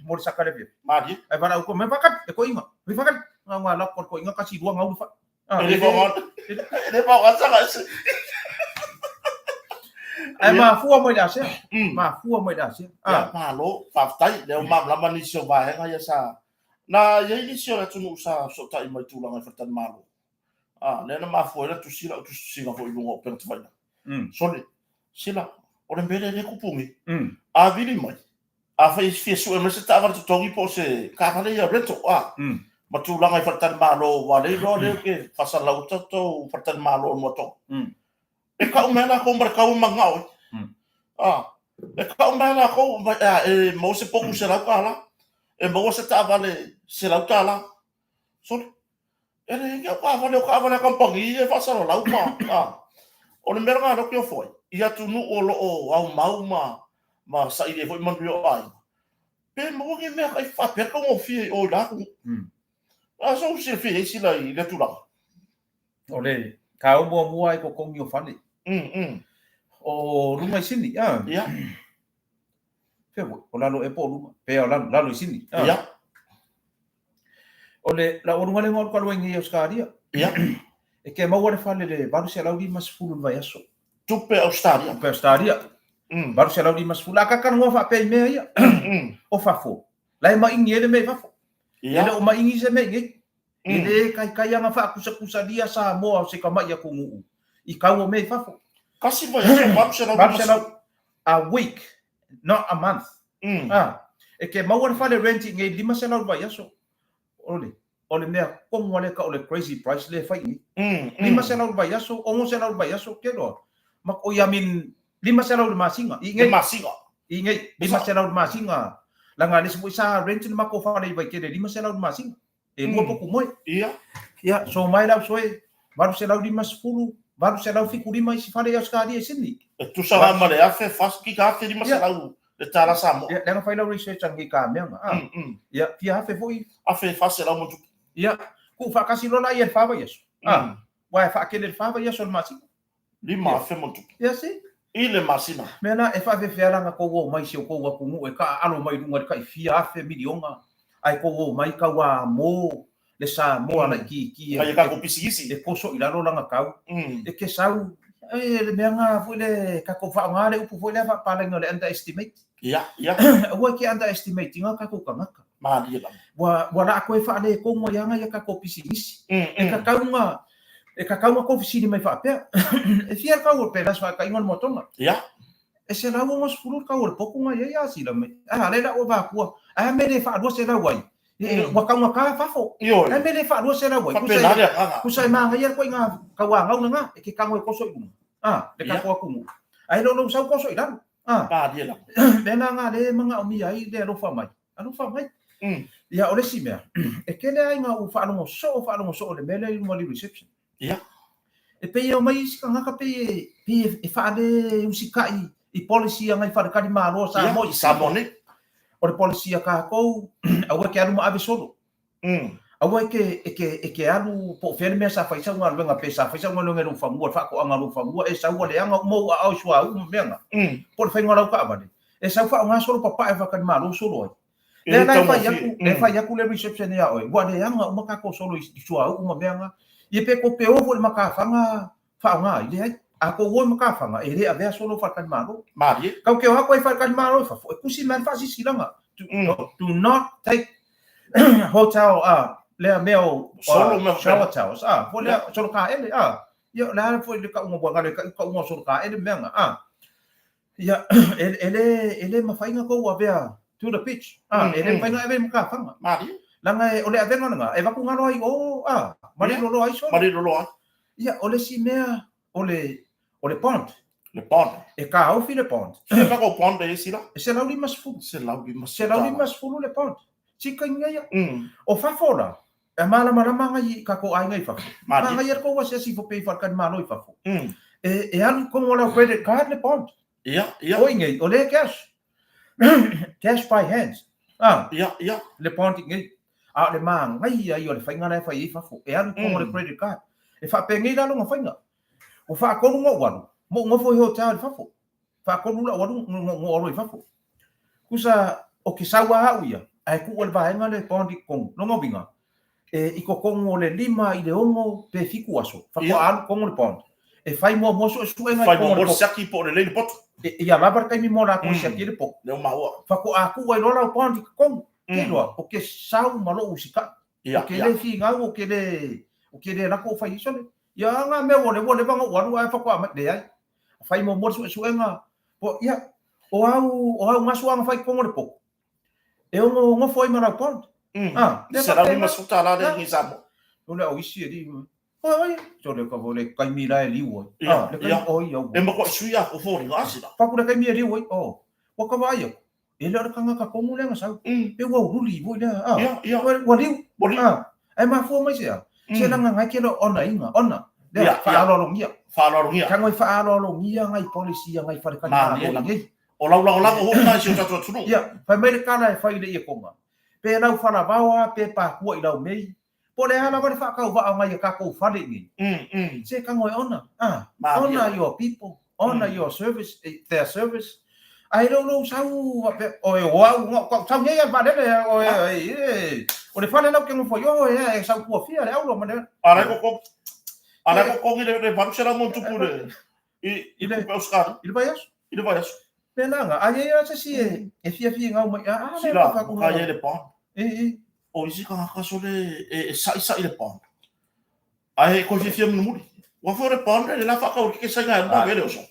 Mo le saka le via. Malie. Ai vara u ko me fakat e ko inga. Me fakat nga nga la ko ko inga kasi lua nga u fai. Ah, e le fai e le fai sanga se. Ai mafua mai le ASEA. Mafua mai le ASEA. Ah. Malo, faafetai. Lea ua malamalama nisi o vaega ia sa na i ai nisi o le atunuu sa fesootai mai tulaga i faletalimalo. Ah, lea na mafua ai la tusi lau tusitusiga foi i luga o upega tafailagi. Sole, sila, o le mea lea e kupu nei. A vili mai, afai e fia sue mai se taavale totogi po o se taavale ia rental, ah, ma tulaga i faletalimalo, ua le iloa lea ke faasalalau tatou faletalimalo o le Moatoga. E kau mai lakou ma le kau e manao ai. Ah, e kau mai lakou e maua se potu $100, e maua se taavale $100. Sole, e leai ni au taavale, o taavale a kamupani ia e faasalalau ma, ah, o le mea lena lea ou te ofo ai, i atunuu o lo o aumau ma saili ai foi manuia o aiga. Pe maua ni mea kai faapea taugofie i o i la atunuu. A so silafia ai sila i lea tulaga? O le kau muamua ai totogi o fale. O luga i Sini, a? Ia. Fea foi, o lalo ea po o luga? Pe o lalo, lalo i Sini. Ia. O le laualuga lea na alu talu ai nei i Ausetalia. Ia. E ke maua le fale le 850 i le vaiaso. Tupe Ausetalia. Tupe Ausetalia. 850. A talanoa faapea i mea ia. O fafo. La e maʻigi ai le mea i fafo. Ia. E le o maʻigi se mea i nei. E le kaikai ana faakusakusalia Samoa o se tamaʻi atunuu i kau o mea i fafo. Kasi vaiaso, 850. 800 a week, not a month. Ah, e ke maua le fale rent i nei 500 le vaiaso. O le, o le mea komu a lea ka o le crazy price lea e fai i nei. 500 le vaiaso, 600 le vaiaso, ke loa. Ma, oi, I mean, 500 le masina. I nei. Le masina. I nei, 500 le masina. Laga le isi foi sa rent le matou fale i Vaitele, 500 le masina. E lua potu moe. Ia. Ia, so mai lau soe, 850, 875 isi fale i Ausetalia i Sydney. E tusa la ma le afe, fas, kika 1500 le tala Samoa. Ia, leaga fai lau research a nei ka mea nga. Ia, fia afe foi. 1400 ma tupu. Ia, ku whakasi lola ia le whawa iaso. Wa e whaakele le whawa iaso le masina. 5000 ma tupu. Ia si. I le masina. Mea la, e whaafewhea la nga kou o mai si o kou atunuu e ka alo mai lunga le kai fia afe miliona. Ai kou o mai kau a mō le Samoa la ki ki e ka ko pisikisi. E poso i lalo langa kau. E ke sau e le mea ngā foi le ka kou whaonga le upu foi le whapalenga le underestimate. Ia, ia. Ua ke underestimate ngā ka kou kangaka. Malie lava. Ua, ua la koe whaale e kongo i anga ia ka kou pisikisi. E ka kaunga, e ka kaunga kou fisini mai whaapea. E fia kau o pēlas whaaka ingoa le motonga. Ia. E se lau o sefulu kau o le poku ngai ai a sila mai. A le la o vakua. A me le whaalua se lau ai. Ua kaunga ka fafo. Ioe. A me le whaalua se lau ai. Whapena le agaga. Kusa e maanga ia koe ngā kau a ngauna ngā. E ke kango e koso i lunga. A, le ka koa kumu. A e lolo sau koso i lalo. A. Malie lava. Mea ngā le manga o mia ai le alofa mai. Alofa mai. Ia o le si mea. E kele ai ngā u whaalongo soo, whaalongo soo le mele i lunga li reception. Ia. E pei o mai isi kangaka pei e, pei e, e whaale usikai i policy a ngai wharekari mālo Samoa i Samoa nei. O le policy a kākou, aua ke alu ma ave solo. Aua e ke, e ke, e ke alu po o fea le mea sa whai sau ngā luenga pe sa whai sau ngā luenga i lou fanua, le whaakoanga lou fanua, e sau a leanga uma ua ao i sua uma mea ngā. Po le whainga lau kaavale. E sau wha o ngā solo papae whakari mālo solo ai. E Lea le la e fai taugofie. aku, lea e fai aku le reception ia oe. Ua leaga uma kākou solo i suauu ma mea nga. Ia pe ko pe o foi le makafaga faaaoga ai, leai. A kou o i makafaga, e le avea solo faatali-malo. Malie. Kau ke o aku ai faatali-malo i fafo, e kusi mai le faasisilaga. Do, do not take hotel, lea mea o Solo mea shower towels, foi lea, solo kaele, Ia, o le a foi le kauga ua galo i kauga o solo kaele mea nga, Ia, e, e le, e le mawhai nga kou avea to the pitch. Ah, e le mawhai nga ave makafaga. Malie. Langa e, o le avega langa, e vaku ngalo ai o, ah, mare lolo ai solo. Mare lolo ai. Ia, o le si mea, o le, o le pond. Le pond. E ka ofi le pond. Se ka ko pond e sila? E se lauli masfulu. Se lauli masfulu. Se lauli masfulu le pond. Tika inga ia. O fafo la, e malamalama ngai i ka ko ainga i fafo. Malie. Ngai e ko wasi asi fo pe i wharkani malo i fafo. E, e alu kongo lau credit card le pond. Ia, ia. O ingai, o le cash. Cash by hands. Ah. Ia, ia. Le pond ingai. A o le maangai ai o le whainga la e whai i fafo. E alu kongo le credit card. E whaapengei la longa whainga. O whaakonu ngō walu. Mo ngofo i hotel i fafo. Whaakonu la walu ngō alo i fafo. Kusa o ke saua au ia. Ae ku o le vaenga le pond i kongo. Longa winga. E i ko kongo le lima i le ongo pe fiku aso. Whakoa alu kongo le pond. E whai mua mua so e suenga i Whai kongo mua le mua poko. siaki po o le lei le poto. E, ia lava le taimi mo latou siaki le poko. Leo maua. Whakoa aku ai loa lau pond i kongo. Ke loa, o ke sau ma lou usikai. Ia, O ke ia. le whingau, o ke le, o ke le lako o whai iso le. Ia ngā mea ua le ua leva ngau alu ae whakoa mai, leai. Whai mua mua le suesuenga. Po, ia, o au, o au ngasuanga whai kongo le poko. E ono ngofo ai ma lau pond. Ah, le Se lau whapena. lima suta la le ngi Samoa. O le au isi e li. Oi, oi, so le ka le kaimi la e liu ai. Ia, Ah, le kaimi, ia. oi, au. E mako sui a ko fōri ngā sila. Paku le kaimi e liu ai, oh. Ua ka vaai aku. E le o le kangaka kongu le nga sau. E ua uruli voi lea, ah. Ia, ia. Ua, ua liu. Ua liu. Ah, e mafua mai se a. Se langa ngai ke lo ona inga, ona. Lea, Ia, ia. whaaloalogia. Whaaloalogia. Ka ngoi whaaloalogia ngai policy a ngai wharekani Mālie mālo lava. i nei. O lau lagolago foi lena i si o tatou atunuu. Ia, fai mai le tala e fai i le iekoga, pe lau falavao a pe pakua i lau mei, po o le a lava le faatauvaa o nai a tatou fale i nei, se tago e ona, a, ona your people, ona your service, their service, ae le o lou sau faapea, oi o au, na ou sau nei a i le vaalele, oi, oi, o le fale la ou te nofo ai, oi, e sau tuafia le auro ma le. A la e totogi, a la e totogi le 800 ma ono tupu i le tupe Ausetalia. I le vaiaso. I le vaiaso. Mea la nga, a i ai lava se isi e fia finau mai, a, a, Sila, ka i ai le bond. O isi tagata sole e sa'i sa'i le bond. Ae koe fiafia mulimuli. Ua foi o le bond le la faatau e ke saina e lua vele oso.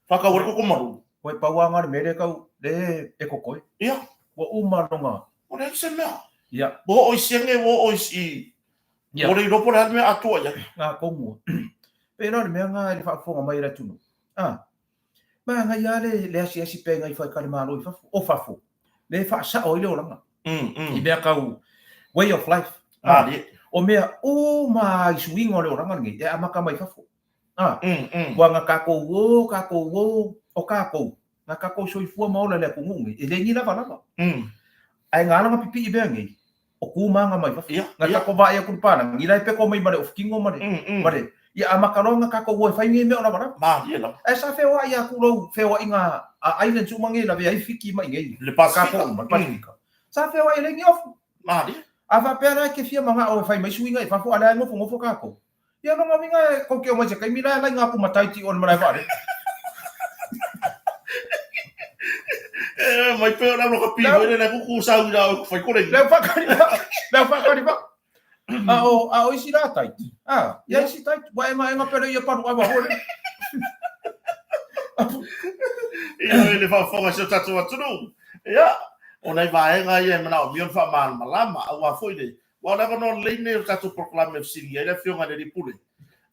Faatau e le koko malu. Koe pau lava nga le mea lea tau le e kokoe. Ia. Ua uma lona. Ua leai se mea. Ia. Ua oo i sienge, ua oo i Ia. Ua le iloa po o le a le mea atoa i ai. Nga tonu. Pei la o le mea nga i le faafofoga mai a le atunuu. A. Manaia lava le asiasi pea i nai faletalimalo i fafo, o fafo, lea e faasao ai le olaga. I mea tau way of life. Malie. O mea uma i suiga o le olaga lenei, e amata mai fafo. Ua na tatou o, tatou o, o tatou, na tatou soifua ma ola i le atunuu nei, e le ni lavalava. Ae na ala ona pipii mea nei, o tu ma aga mai fafo. Na tatou vaai atu i le palagi, la e peko mai ma le ofutino ma le, ma le, ia amata loa ona tatou o e fai nei mea o lavalava. Malie lava. Ae sa feoai atu lou feoaiga a islands uma nei lavea ai Fiti mai nei. Le Pasifika. Tatou uma, le Pasifika. Sa feoai e leai ni ofu. Malie. A faapea la e te fia manao e fai mai suiga i fafo a lea e nofonofo tatou. Ia lona uiga e kou te omai se taimi la e laina atu ma Tahiti o le malae vaalele. E mai pea o le aloka pi foi lele kuku sau i la o fai kore. Leo whakari pa. Leo whakari pa. A o, a o isi la Tahiti. A, ia isi Tahiti. Wa enga enga pere ia paru awa hore. Ia e le faafofoga si o tatou atunuu. Ia, o nai vaega ia e manaomia ona faamalamalama, aua foi le Aua o le avanoa lelei lenei o le tatou polokalame e fesiligia ai le Afioga i le Alii Pule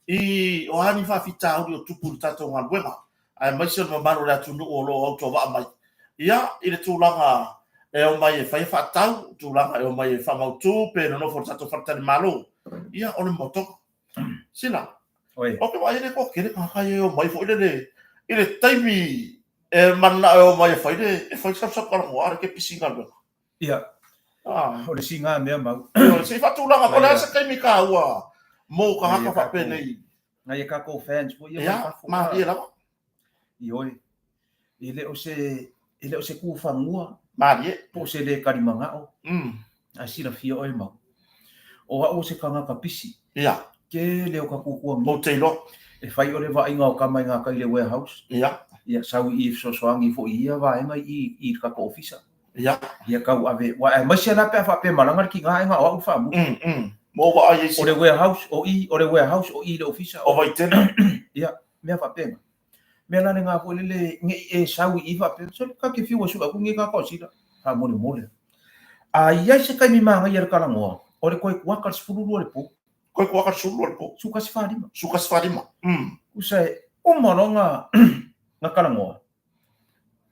i o a ni faafitauli o tupu i le tatou galuega, aemaise o le mamalu o le atunuu o lo o autovaa mai, ia, i le tulaga e omai e fai faatau, tulaga e omai e faamautu pe nonofo i le tatou faletalimalo, ia, o le motoga. Sila, ou te vaai i le toatele tagata ia e omai foi lele i le taimi e mananao e omai e fai le e fai le salusalu talanoa, a o le ke pisi galuega. Ia, o le siga mea mau. Se i faatulaga, po o le a se taimi taua mo tagata faapenei? Nai a tatou fans foi ia mai fafo. Ia, malie lava. Ioe, e le o se, e le o se kufanua. Malie. Po o se le kalimanao. Ae silafia oe mau. O au o se tagata pisi. Ia. Tele o ka kukua Ou te iloa. E fai o le vaaiga o kama i ngā kai le warehouse. Ia. Ia, sau i i fesoasoani foi i ia vaega i i le tatou ofisa. Ia. Ia kau ave, wa aemaise la pe a faapea malaga le tiga o au le faamuta. Mo vaai ai O le warehouse o i, o le warehouse o i le ofisa. O Vaitele. Ia, mea faapena. Mea la lena foi lele ne i e sau i i faapea, sole ka te fiu e sue atu nei ka taosila, faamolemole. A i ai se taimi manaia i le talanoa, o le toe kuaka i le 12 i le po. Toe kuaka i le 12 i le po. 11:45. 11:45. Tusa e uma loa na talanoa,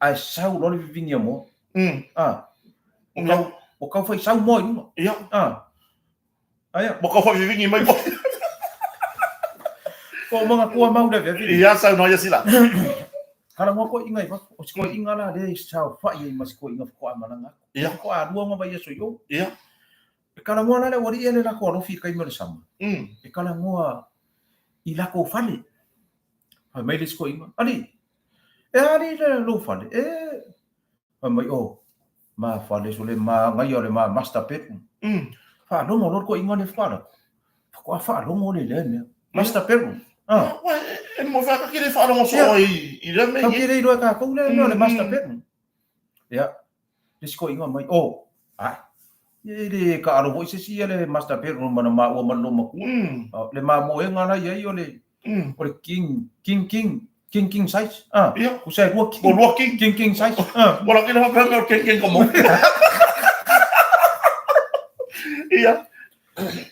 ae sau loa le vivini a moa. A, ua tau fai sau moa i luga. Ia. A, aia. Ua tau fai vivini mai moa. Ko o manatua mau le afiafi. Ia, saunoa ia sila. Talanoa koiʻiga i fafo. O si koiʻiga la lea i saofaʻi ai ma si koiʻiga faatoa malaga atu. Ia. Faatoa lua ona vaiaso i o. Ia. E talanoa la le aualii ia le latou alofi i taimi o le sama. E talanoa i latou fale. Fai mai le isi koiʻiga, Alii, e a alii le lou fale? E, fai mai, oh, ma fale so le manaia o le ma master bedroom. Faalogo loa le koiʻiga lea faatoa alu atu. Faatoa faalogo le i lea mea. Master bedroom. Ah. E mo whaka ki le wharongo so i lea mea. Kau te rei roa kākou lea mea o le master bedroom. Ia, le isi koiʻiga mai, oh, ai, e le kaalo foi se isi ia le master bedroom ma na maua ma le loomatua. Le mamoega la i ai o le, o le king, king, king, king, king size. Ah, Ia. Usa e lua king. O lua king. King, king size. Ah. Mo la kina whapea mea o king, king ka mo. Ia.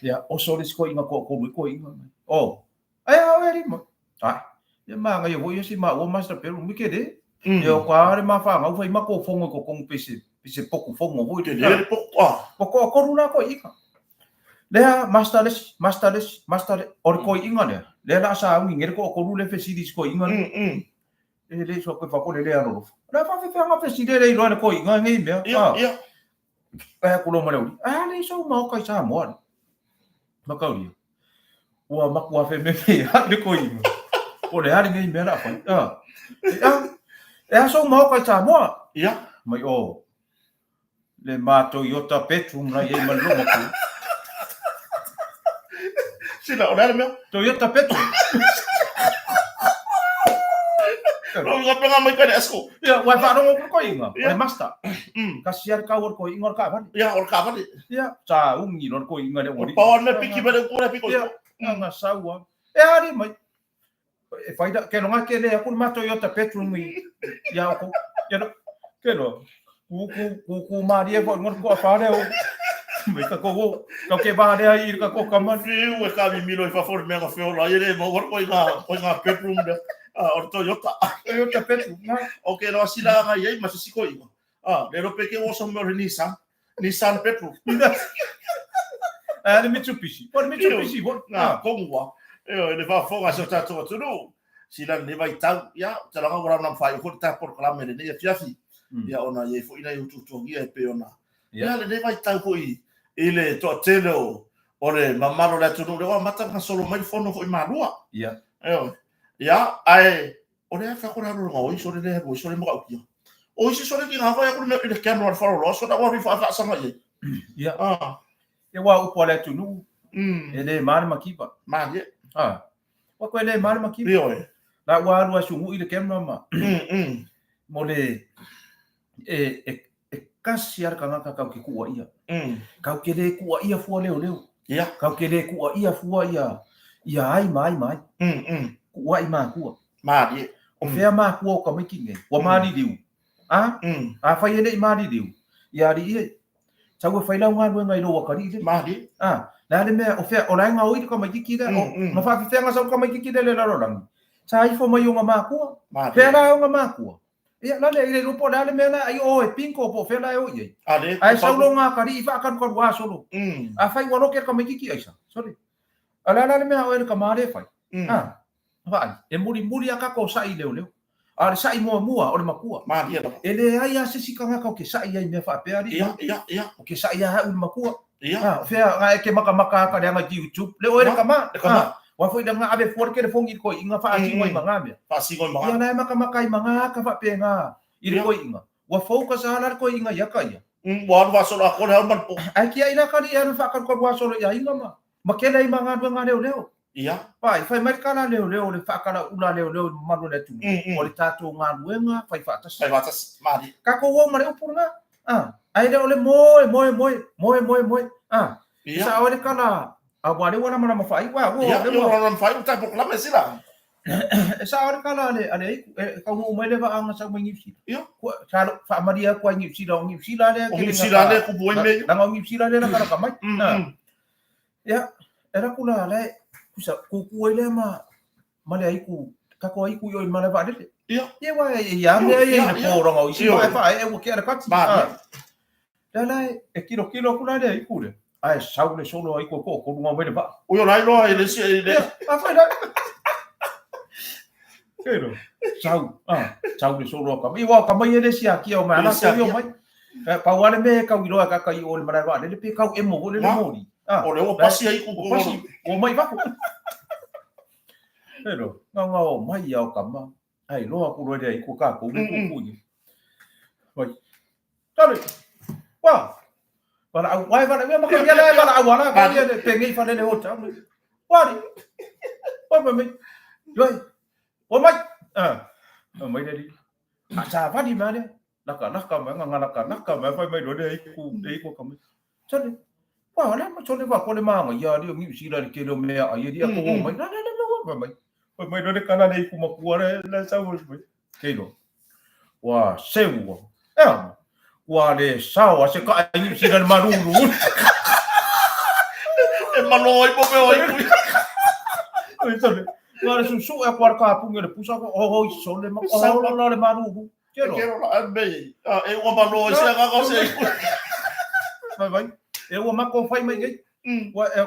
Ia, oso le isi koiʻiga toatolu i koiʻiga mai. Oh, ai a oe alii ma. Ai, ia manaia foi ia si maua master bedroom i ke le. Ia o ka le ma whanau whai ma ko fongo ko kongu pese, pese poku fongo foi. Te le poku, ah. O toatolu la koiʻiga. Lea, master le isi, master le isi, master le, o le koiʻiga lea. Lea la a sauni nge le toatolu le fesili i si koiʻiga lea. E le so koe whakole le alolofa. O le a faafefea nga fesili le iloa le koiga nei mea. Ia, ia. Ai aku loa ma le aualii, a le sau maoka i Samoa le. Makaulia. Ua matua fememe ia le koiga. Po le a lenei mea la fai. Ah. E a sau maoka i Samoa? Ia. Mai o le ma Toyota bedroom la iai ma le loma ku. Sila, o le a le mea? Toyota bedroom. Lo nga penga mai kai asko. Ia, ua faalogo ku koiga, o le master. Kasi a le kau o le koiga o le kaavale. Ia, o le kaavale. Ia, sa ugi loa le koiga le aualii. Pau le piki mai le upu le piko. Ia, nga sau a. E ali mai. E fai da, ke longa ke le aku le ma Toyota petrol i ia o Ia no, ke lo. Ku ku ku ku marie fo ngor ko fa le o. Mai ka ko wo, ka ke va le ai ka ko ka man. Fiu e ka mi milo i fa fo me nga feo la ye le mo ko nga ko nga petrol me. O Toyota. Toyota petrol. Na. O ke lo sila nga ye ma siko i. Ah, le lo pe ke wo so me Nissan. Nissan petrol. A le Mitsubishi. O le Mitsubishi fo. Nga kongua. E le faafofoga a si o tatou atunuu. Sila lenei vaitau, ia, ou te laga ua launa faaiu foi le tatou polokalame i lenei afiafi. Ia, ona e i ai foi nai utuutuagia e pei ona. Ia, lenei vaitau foi i le toatele o o le mamalu o le atunuu, lea ua amata ona gasolo mai le fono foi Malua. Ia. Ioe. Ia, ae o lea fai atu le alu o isi o le le alu isi o le matautia. O isi sole ki ngā whai aku le i le camera le wharoloa, so na wari whaasanga i. Ia. Ah. E wā upu a le atunuu, e le mā le makipa. Mā, ie. Ah. Wa koe le mā le makipa. Ioe. La ua alu a sungu i le camera ma. Mo le, e, e, e kasi a le kangaka kau ke kua ia. Kau ke le kua ia fua leo leo. Ia. Kau ke le kua ia fua ia, ia ai ma ai ma ai. Kua i mākua. Mārie. O whea mākua o ka maiki nei? Ua māliliu. A? A whai e nei māliliu. Ia ari ia. Sau e whai lau galuega i lou akalii le. Mārie. A, le a le mea, o whea, o lae ngā oi le kamaititi lea, o, nga whaawhiwhea nga sau kamaititi lea le lalolagi. Sa ifo mai o nga mākua. Mārie. Whea la o nga mākua. Ia, la le, i le iloa po o le a le mea la, ai o e pinko po o whea la e o i ai. A le, Ae sau lo ngā akalii i whaakarukaru a solo. A whai ua loke le kamaititi aisa. Sorry. A le a la le mea o e le kamā le whai. A, Vaai, e mulimuli a kako saʻi leoleo. A o le saʻi muamua o le makua. Malie lava. E leai a se isi kangaka o ke saʻi ai mea faapea alii. Ia, ia, ia. O ke saʻi a haʻu le makua. Ia. A, o fea, nga e ke makamaka a ka leaga i YouTube. Le oe le kama. Le kama. A, wa foi le nga ave fua le telefoni i le koiʻiga faasino ai ma nga mea. Faasino ai ma nga. Ia la e makamaka ai ma nga aka faapea i le koiʻiga. Ua focus a la le koiʻiga ia ka ia. Ua alu faasolo a kole hau ma le po. Ae kiaʻi la ka alii e alu faakalukalu asolo i aiga ma. Ma kele ai ma galuega leoleo. Ia. Pai, fai mai le kala leoleo, le whaakala ula leoleo i mamalu o le atunuu. O le tātou galuega, fai faatasi. Fai faatasi, malie. Kākou au ma le upu lena. Ah, ae le o le moe, moe, moe, moe, moe, moe. Ah, Ia. sa oe le kala, a ua le ua lamalama whaai, ua, ua, Ia, le ia, ua. ua lamalama whaai, ua tae polokalame sila. E sa oe le kala a le, a le aiku, e kaunuu mai le vaanga sau mai Niu Sila. Ia. Kua, sa lo, whaamaria kua i Niu Sila, o Niu Sila lea O ke Niu lenga Sila ka- lea kupu ai mea ia. Langa o Niu Sila lea laka laka mai. Ah. Ia, e raku la le, kusa, kuku ai lea ma, ma le aiku, kako aiku i oi ma le vaalele. Ia. Ia wa, e ia mea ia i le Ia, pōranga o isi, Ia. ma e wha, e ua ke ala kati. Malie. Ah. La la, e kilo kilo aku la le aiku le. Ae sau le solo aiku e ko, ko runga mai le vaa. Ui o lai loa i le isi, i le... Ia, a whai la. Kero, sau, ah, sau le solo a ka mai. Iwa, ka mai e le isi a kia o mai, Le ala isi a ko i o kia. mai. Pau ale me kau i loa ka kai o le marae vaalele, pe kau emo ko le le Ma. mori. Ah, O le ua pasi ai ku o pasi, o mai fafo. Pero, ngā ngā o mai au ka ma. Ai, loa ku roa i ko kā kou le kuku i. Vai. Tare. Wa. Wala au, wai wala, wala maka ia wala au wala, ka ia le pengei whale le hota. Wari. Wai mai mai. Yoi. O mai. Ah. O mai le li. A sa wali mea le. Laka laka mai nga laka laka mai whai mai rore ai ku le ku ka mai. Sole. Wa wala ma sole wa kole manga ia ri o Niu Sila le kele o mea ai ri a ko mai. La la la la mai. Whai mai rore kana le ku makua le la sa mo mai. Keilo. Wa seu wa. Ea. Ua le sao a se ka ai Niu Sila le maruru. E malo ai po mea ai kui. Ai sole. Wa le susu e kwa ka pungi le pusa ko oh oh sole ma oh la la le maruru. E kero la a me. E ua malo ai se aga ka se ai kui. Vai vai. E ua mako whai mai nei. Ua e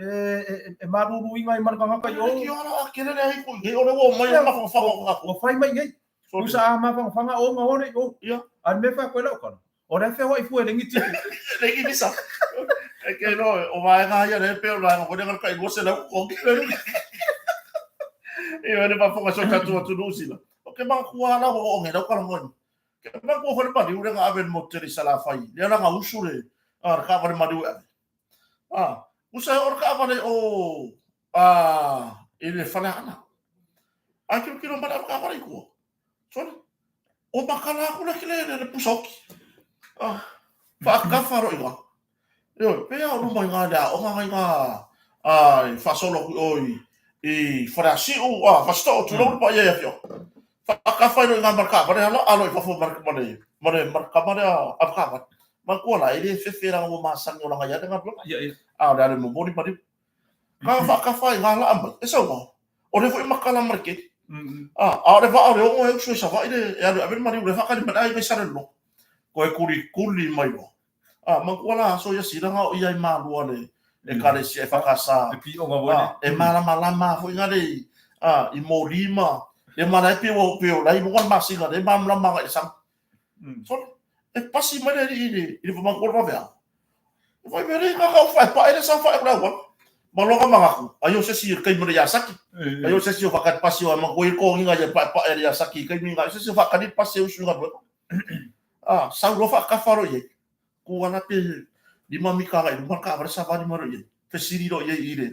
e e maruru inga i marukangaka i o. Ki ora a kere le ai kui. E ore ua mai o mawhawhanga o kako. Ua whai mai nei. Pusa a mafagafaga o ga ole o. Ia. A le mea fai atu ai lau tala, o le a feoai fua e le giti. Le giti sa. E ke no, o vaega ia le pe o vaega ko le kai 200 ko. E le mafoga so tatu atunuu sila. O ke makua la o nge lau kala ngoni. Ke makua fo le maliu le nga ave le motu tele i Salafai. Le ala nga usu le a le kaavale maliu e ave. A, usa e o le kaavale o a i le Faleaana. A kilokilo mai le ave kaavale i tua. Sole, o makala aku le kile le pusa oki. A, faakafa ro iga. Ioe, pea o luma i ngā le aoga ngai ngā a, i faasolo aku i o i, i Faleasiu, a, Fasito'o, tulou le paia i afioga. Faakafa ai loa i ngā ma le kaavale ala, a loa i fafo ma le, ma le, ma le, ma le tama lea ave kaavale. Manatua la, e le fefe leaga ua masani o laga ia le galuega. Ia, ia. A o le ala e momoli maliu. Ka faakafa ai ngā laa mai, e saunoa. O le foi makala ma le keli. A, a o le vaa o le o'o e usu i Savaii le, e alu e ave le maliu, le faakali mai le aiga i Salelologa. Toe kulikuli mai loa. A, manatua la aso ia silaga o ia i Malua le Ekalesia EFKS. Le pioga foi le. A, e malamalama foi ngale i, a, i moli ma, le malae pe ua pe o la i luga le masina le malamalama agai i le sami. Sole, e pasi mai le alii i le, i le manatua le vaveao. E fai mea le ka kau faepae le sa fae o le auala. Ma loga manatu, ai o se isi i le taimi o le Yasaki. Ai o se isi o whakari pasi o manatua i le kōgiga ia paepae le Yasaki i taimi nga, se isi o whakari pasi e usu i galuega. A, sau loa faakafa loa i ai. Ku ana pe 5 mita agai i luma le taavale savali mai loa i ai. Fesili loa i ai i le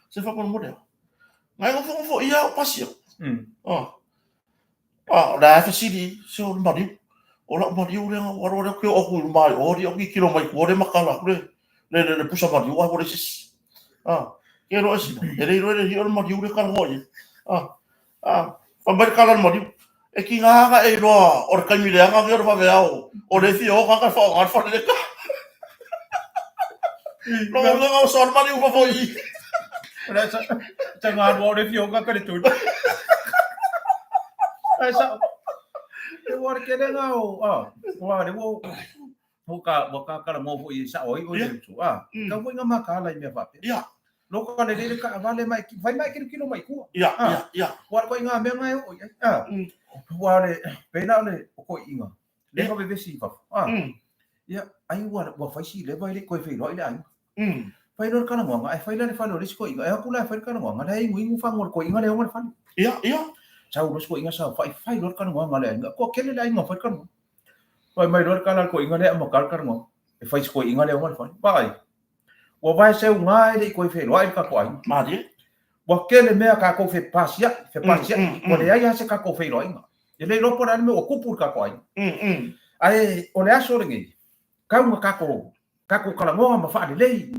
se faamolemole a. Ngai nofonofo ia au pasi au. A, a, o le a e fesili, se o le maliu. O lau maliu lea, ua alu atu ke oo atu i luma ai o, alii o kikilo mai tua le makala atu le, le, le, le pusa maliu ai ua leai se isi. A, ke loa e sila, e le iloa e le o le maliu le talanoa i ai. A, A, fai mai le kala o le maliu, e tiga lava e iloa o le taimi leaga lenei o le vaveao, o le fia o tagata e faaaoga le fale leka. Lona uiga o soa le maliu fafo i i. O le sa, sa ngā rua o le fia o tagata le tonu. Ai sa, e ua le kele ngā o, a, ua le ua, ua ka, ua ka kala mo foi i sa'o ai ʻoe le uso, a, kau foi ngā makala i mea faapea. Lo ka lelei le kaavale mai, fai mai kilokilo mai tua. Ua le koe ngā mea ngā e oo i ai. A, ua le, pena o le o koiʻiga, le ka vevesi i fafo. A, ia, ai ua, ua fai si leva i le koe feiloai le aiga. Fai loa le kalagoaga, ae fai la le fale o le isi koiʻiga, e aku la e fai le kalagoaga, la e iguigu fagu o le koiʻiga le oga le fale. Sau loa si koiʻiga saofai, fai loa le kalagoaga a le aiga, kua kele le aiga fai le kalagoaga. Fai mai loa le kala a le koiʻiga lea amata le kalagoaga, e fai si koiʻiga le oga le fale. Vaai, ua vae seuga e le i koe feiloai le tatou aiga. Malie. Ua kele mea tatou fepasiaʻi, fepasiaʻi, ua leai lava se tatou feiloaiga. E le iloa po o le a le mea ua tupu i le tatou aiga. Ae o le aso lenei, kau na tatou, tatou talanoa ma faalelei.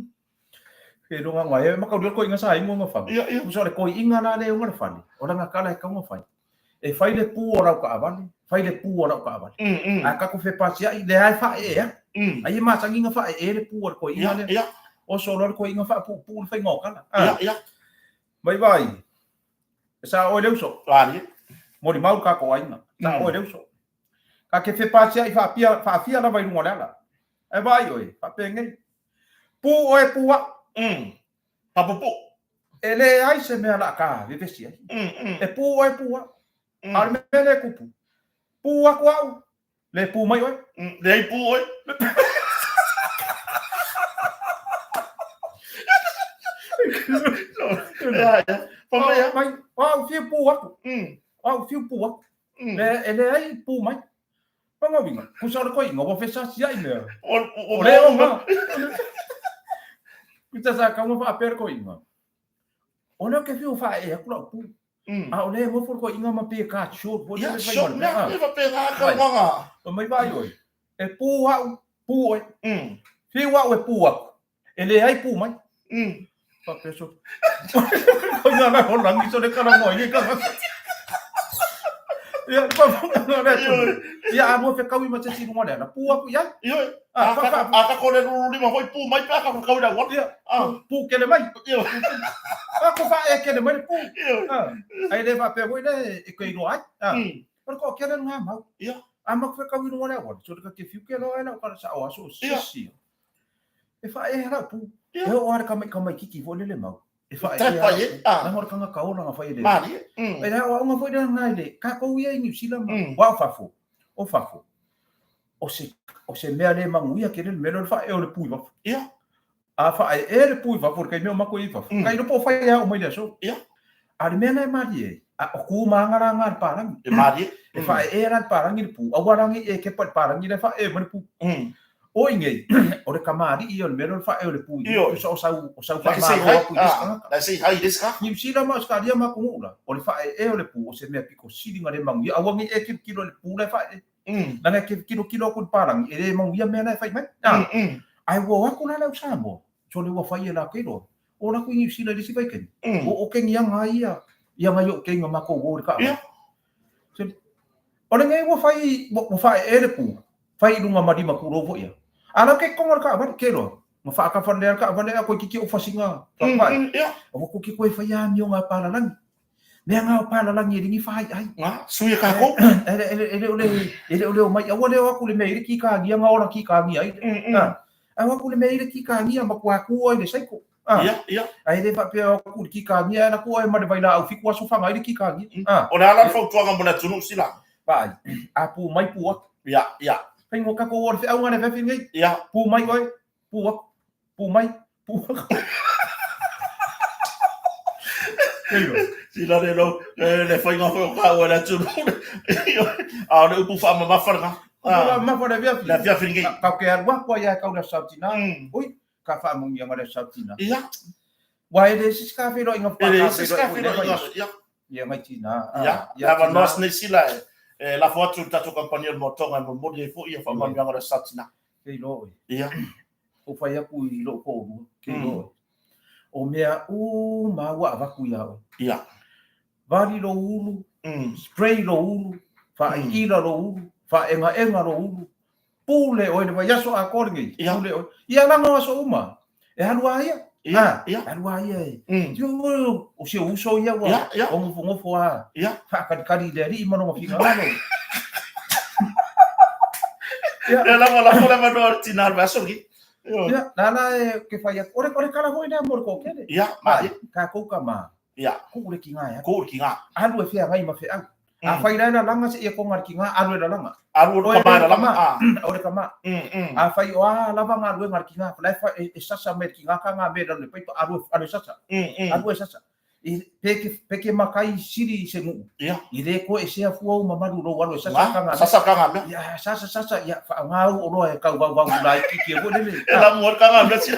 Ke iloa na e makauli o le koiʻiga sa inu ona fale. Tusa o le koiʻiga la lea e ona le fale, o lana tala e tatau ona fai. E fai le pu o lau taavale, fai le pu o lau taavale. Ae tatou fepasiaʻi, lea e faaee atu. Ai e masani ona faaee le pu a le koiʻiga lea. Oso loa le koiʻiga faapuupuu le faiga o tala. Mai vaai, e sa oe le uso. Molimau le tatou aiga. Sa oe le uso. Ka te fepasiaʻi faapia, faafia lava i luga o le ala. Ae vaai oe, faapenei. Pu oe pu au. Faapuupuu. E leai se mea o le a ta vevesi ai. E pu oe pu au. A o le mea lea e tupu, pu atu au, le pu mai oe. Leai pu oe. Ia, ia. Fai mai a. Mai, o au fiu pu atu. O au fiu pu atu. E leai pu mai. Lona uiga, tusa o le koiʻiga, ua fesasiaʻi mea. O le oga. Tusa sa kau ona faapea le koiʻiga, o lea ou te fiu e faaee atu lau pu. A o lea e nofo le koiʻiga ma pe ka short foi lele fai ma le mea. Ia, faapena ka uaga. Fai mai vaai oe, e pu au, pu oe. Fiu au e pu atu, e leai pu mai. Faapea so. Ko ngā rā o rangi so le kala moa i ka. Ia, pa ngā rā tonu. Ia, a mo whekau i ma te tino ngā pu aku ia. Ioe. A ka a ka kore ruru lima hoi pu mai pe a ka whakau i Ia, pu kele mai. Ioe. A ko wha e kele mai le pu. Ai le whapea hoi le e koe iloa ai. O le ko kele ngā mau. Ia. A ma whekau i runga le awara. So le ka te whiu ke loa e lau kara sa o aso o sisi. E whae e lau pu. E o are ka mai kiki fo lele mau. E whae e whai e, a. Nanga o le kangaka ola nga whai e le. Marie. E la o aonga foi le nga i le, kākou ia i New Zealand ma, wa o fafo, o fafo. O se, o se mea le manuia ke le mea le whae o le pui fafo. Ia. A whae e le pui fafo, le kai mea o mako i fafo. Kai lopo whai a o mai le aso. Ia. A le mea na e marie, a o ku maanga la ngā le pārangi. E marie. E whae e la le pārangi le pū. A warangi e kepa le pārangi le whae e ma le pū. O i ngei, o le kamali'i o le mea lea o le fa'e o le pui, Ioe. tusa o sau, o sau Like say fa'amalo hi, aku i le isi ah, tagata. like say hi i le isi tagata. Niu Sila ma Ausetalia ma atunuu la, o le fa'ae'e o le pū o se mea pito sili na le manuia, aua nei e kilokilo i le pū la e fa'ae'e. Leaga e kilokilo atu i le palagi, e le manuia mea la e fai mai. Ah, Ae ua o atu la le au Samoa, sole ua fai e latou loa, o latou i Niu Sila i le isi vaitaimi, ua o kegiaga ai ia, ia nai o'u keiga matou o i le kaavale. Ia. Sole, o lenei ua fai, ua fa'ae'e le pū, fai i luga ma lima pulou foi ia. A lau ke konga le kaavale, ke loa, ma whaakawhale le kaavale a koe kiki o whasinga whapai. Ia. O ko ki koe whai a mio ngā pālalangi. Mea ngā o pālalangi e ringi whai ai. Ngā, sui e kā kou. E le, e le, e le, ole, e le ole o mai, aua leo aku le mea i le ki kā ngia, ngā ora ki kā ngia ai. Aua aku le mea i le ki kā ngia, ma kua aku ai le saiko. Ia, ia. Ai le whapea o aku le ki kā ngia, ana kua e mare vai la au fiku aso whanga i le ki kā ngia. O le ala le fautuaga mo le atunuu sila. Pai, a pū mai pū atu. Ia, ia. Whai ngō kako o le wheaunga le whewhi nei. Ia. Pū mai oe, pū atu, pū mai, pū atu. Sila le lo, le whainga whai o kāua le atunuu. A o le upu whaamamafa lena. Whaamamafa le whiawhi. Le whiawhi nei. Kau ke alu aku ai kau le sautina. Ui, ka whaamungia le sautina. Ia. Wa e le sisi ka whiro inga E le sisi ka whiro inga. Ia. Ia ngai tina. Ia, ia avanoa sinei sila e, e lafo atu i le tatou kamupani o le Motoga e molimoli ai foi ia faamanuiaga o le Satina. Kei loa oe. Ia. O whai aku i lou toʻolua, kei loa oe. O mea uma ua avatu iā oe. Ia. Vali lou ulu, spray lou ulu, faaiila lou ulu, faaegaega lou ulu, pule oe le vaiaso atoa lenei, pule oe. Ia laga o aso uma, e alu a ia. Ia, ia. Alu a ia e. Tio, o si ou uso ia ua, Ia, ia. o nofonofo a, Ia. faakalikali i le alii ma lona finagalo. Ia. Ia lava lafo le avanoa o le tina o le vaiaso lenei. Ioe. Ia, la la e ke whai atu. Ore, ore kala hoi nea mo le kōkele. Ia, malie. Kākou ka mā. Ia. Kuu le ki ngā e atu. Kuu le ki ngā. Alu e whea ngai ma wheau. A whai la e lalanga se ia konga le ki ngā, alu e lalanga. Alu o le kama e lalanga. A o le kama. A whai o a lava ngā luenga le ki ngā, la e whai e sasa me le ki ngā ka ngā me lalo le paipa, alu e sasa. Alu e sasa. I peke, peke makai siri i se nguu. Ia. I le koe e sea fua u mamalu lou alu e sasa ka ngā. Sasa ka ngā mea. Ia, sasa, sasa, ia, wha ngā u o roa e kau vau vau la i kiki e hoi lele. E la mua ka ngā mea sila.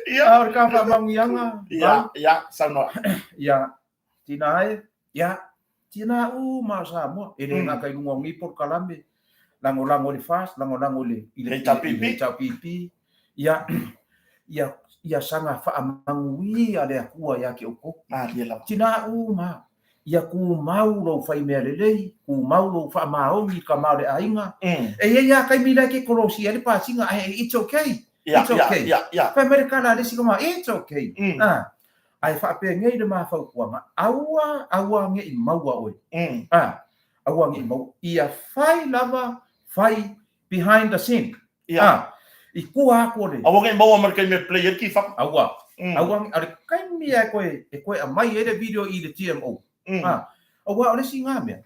Ia. A o le ka whaamangianga. Ia, ia, saunoa. Ia, tina ai, ia, tina u ma Samoa. E le ngā kai lunga o ngi porokalame, langolango i le FAST, langolango i le, i le HRPP. HRPP. Ia, ia, ia saga faamanuia le Atua iā te outou. Malie lava. Tina uma, ia kumau lou faimea lelei, kumau lou faamaoni i ka ma o le aiga. E iai lava taimi la e te kolosi ai le pasiga, ae it's okay. Ia, It's okay. ia, ia, ia. Fai mai le kala a le isi tama, it's okay. Ah, ae faapenei le mafautuaga, aua, aua ne i maua oe. Ah, aua ne i maua. Ia fai lava, fai behind the scene. Ia. Ah, i kua aku o le. Aua ne i maua ma le taimi e play ai le kifaka. Aua. Aua ne, o le taimi lava e koe, e koe aumai ai le video i le TMO. Ah, aua o le isi gā mea.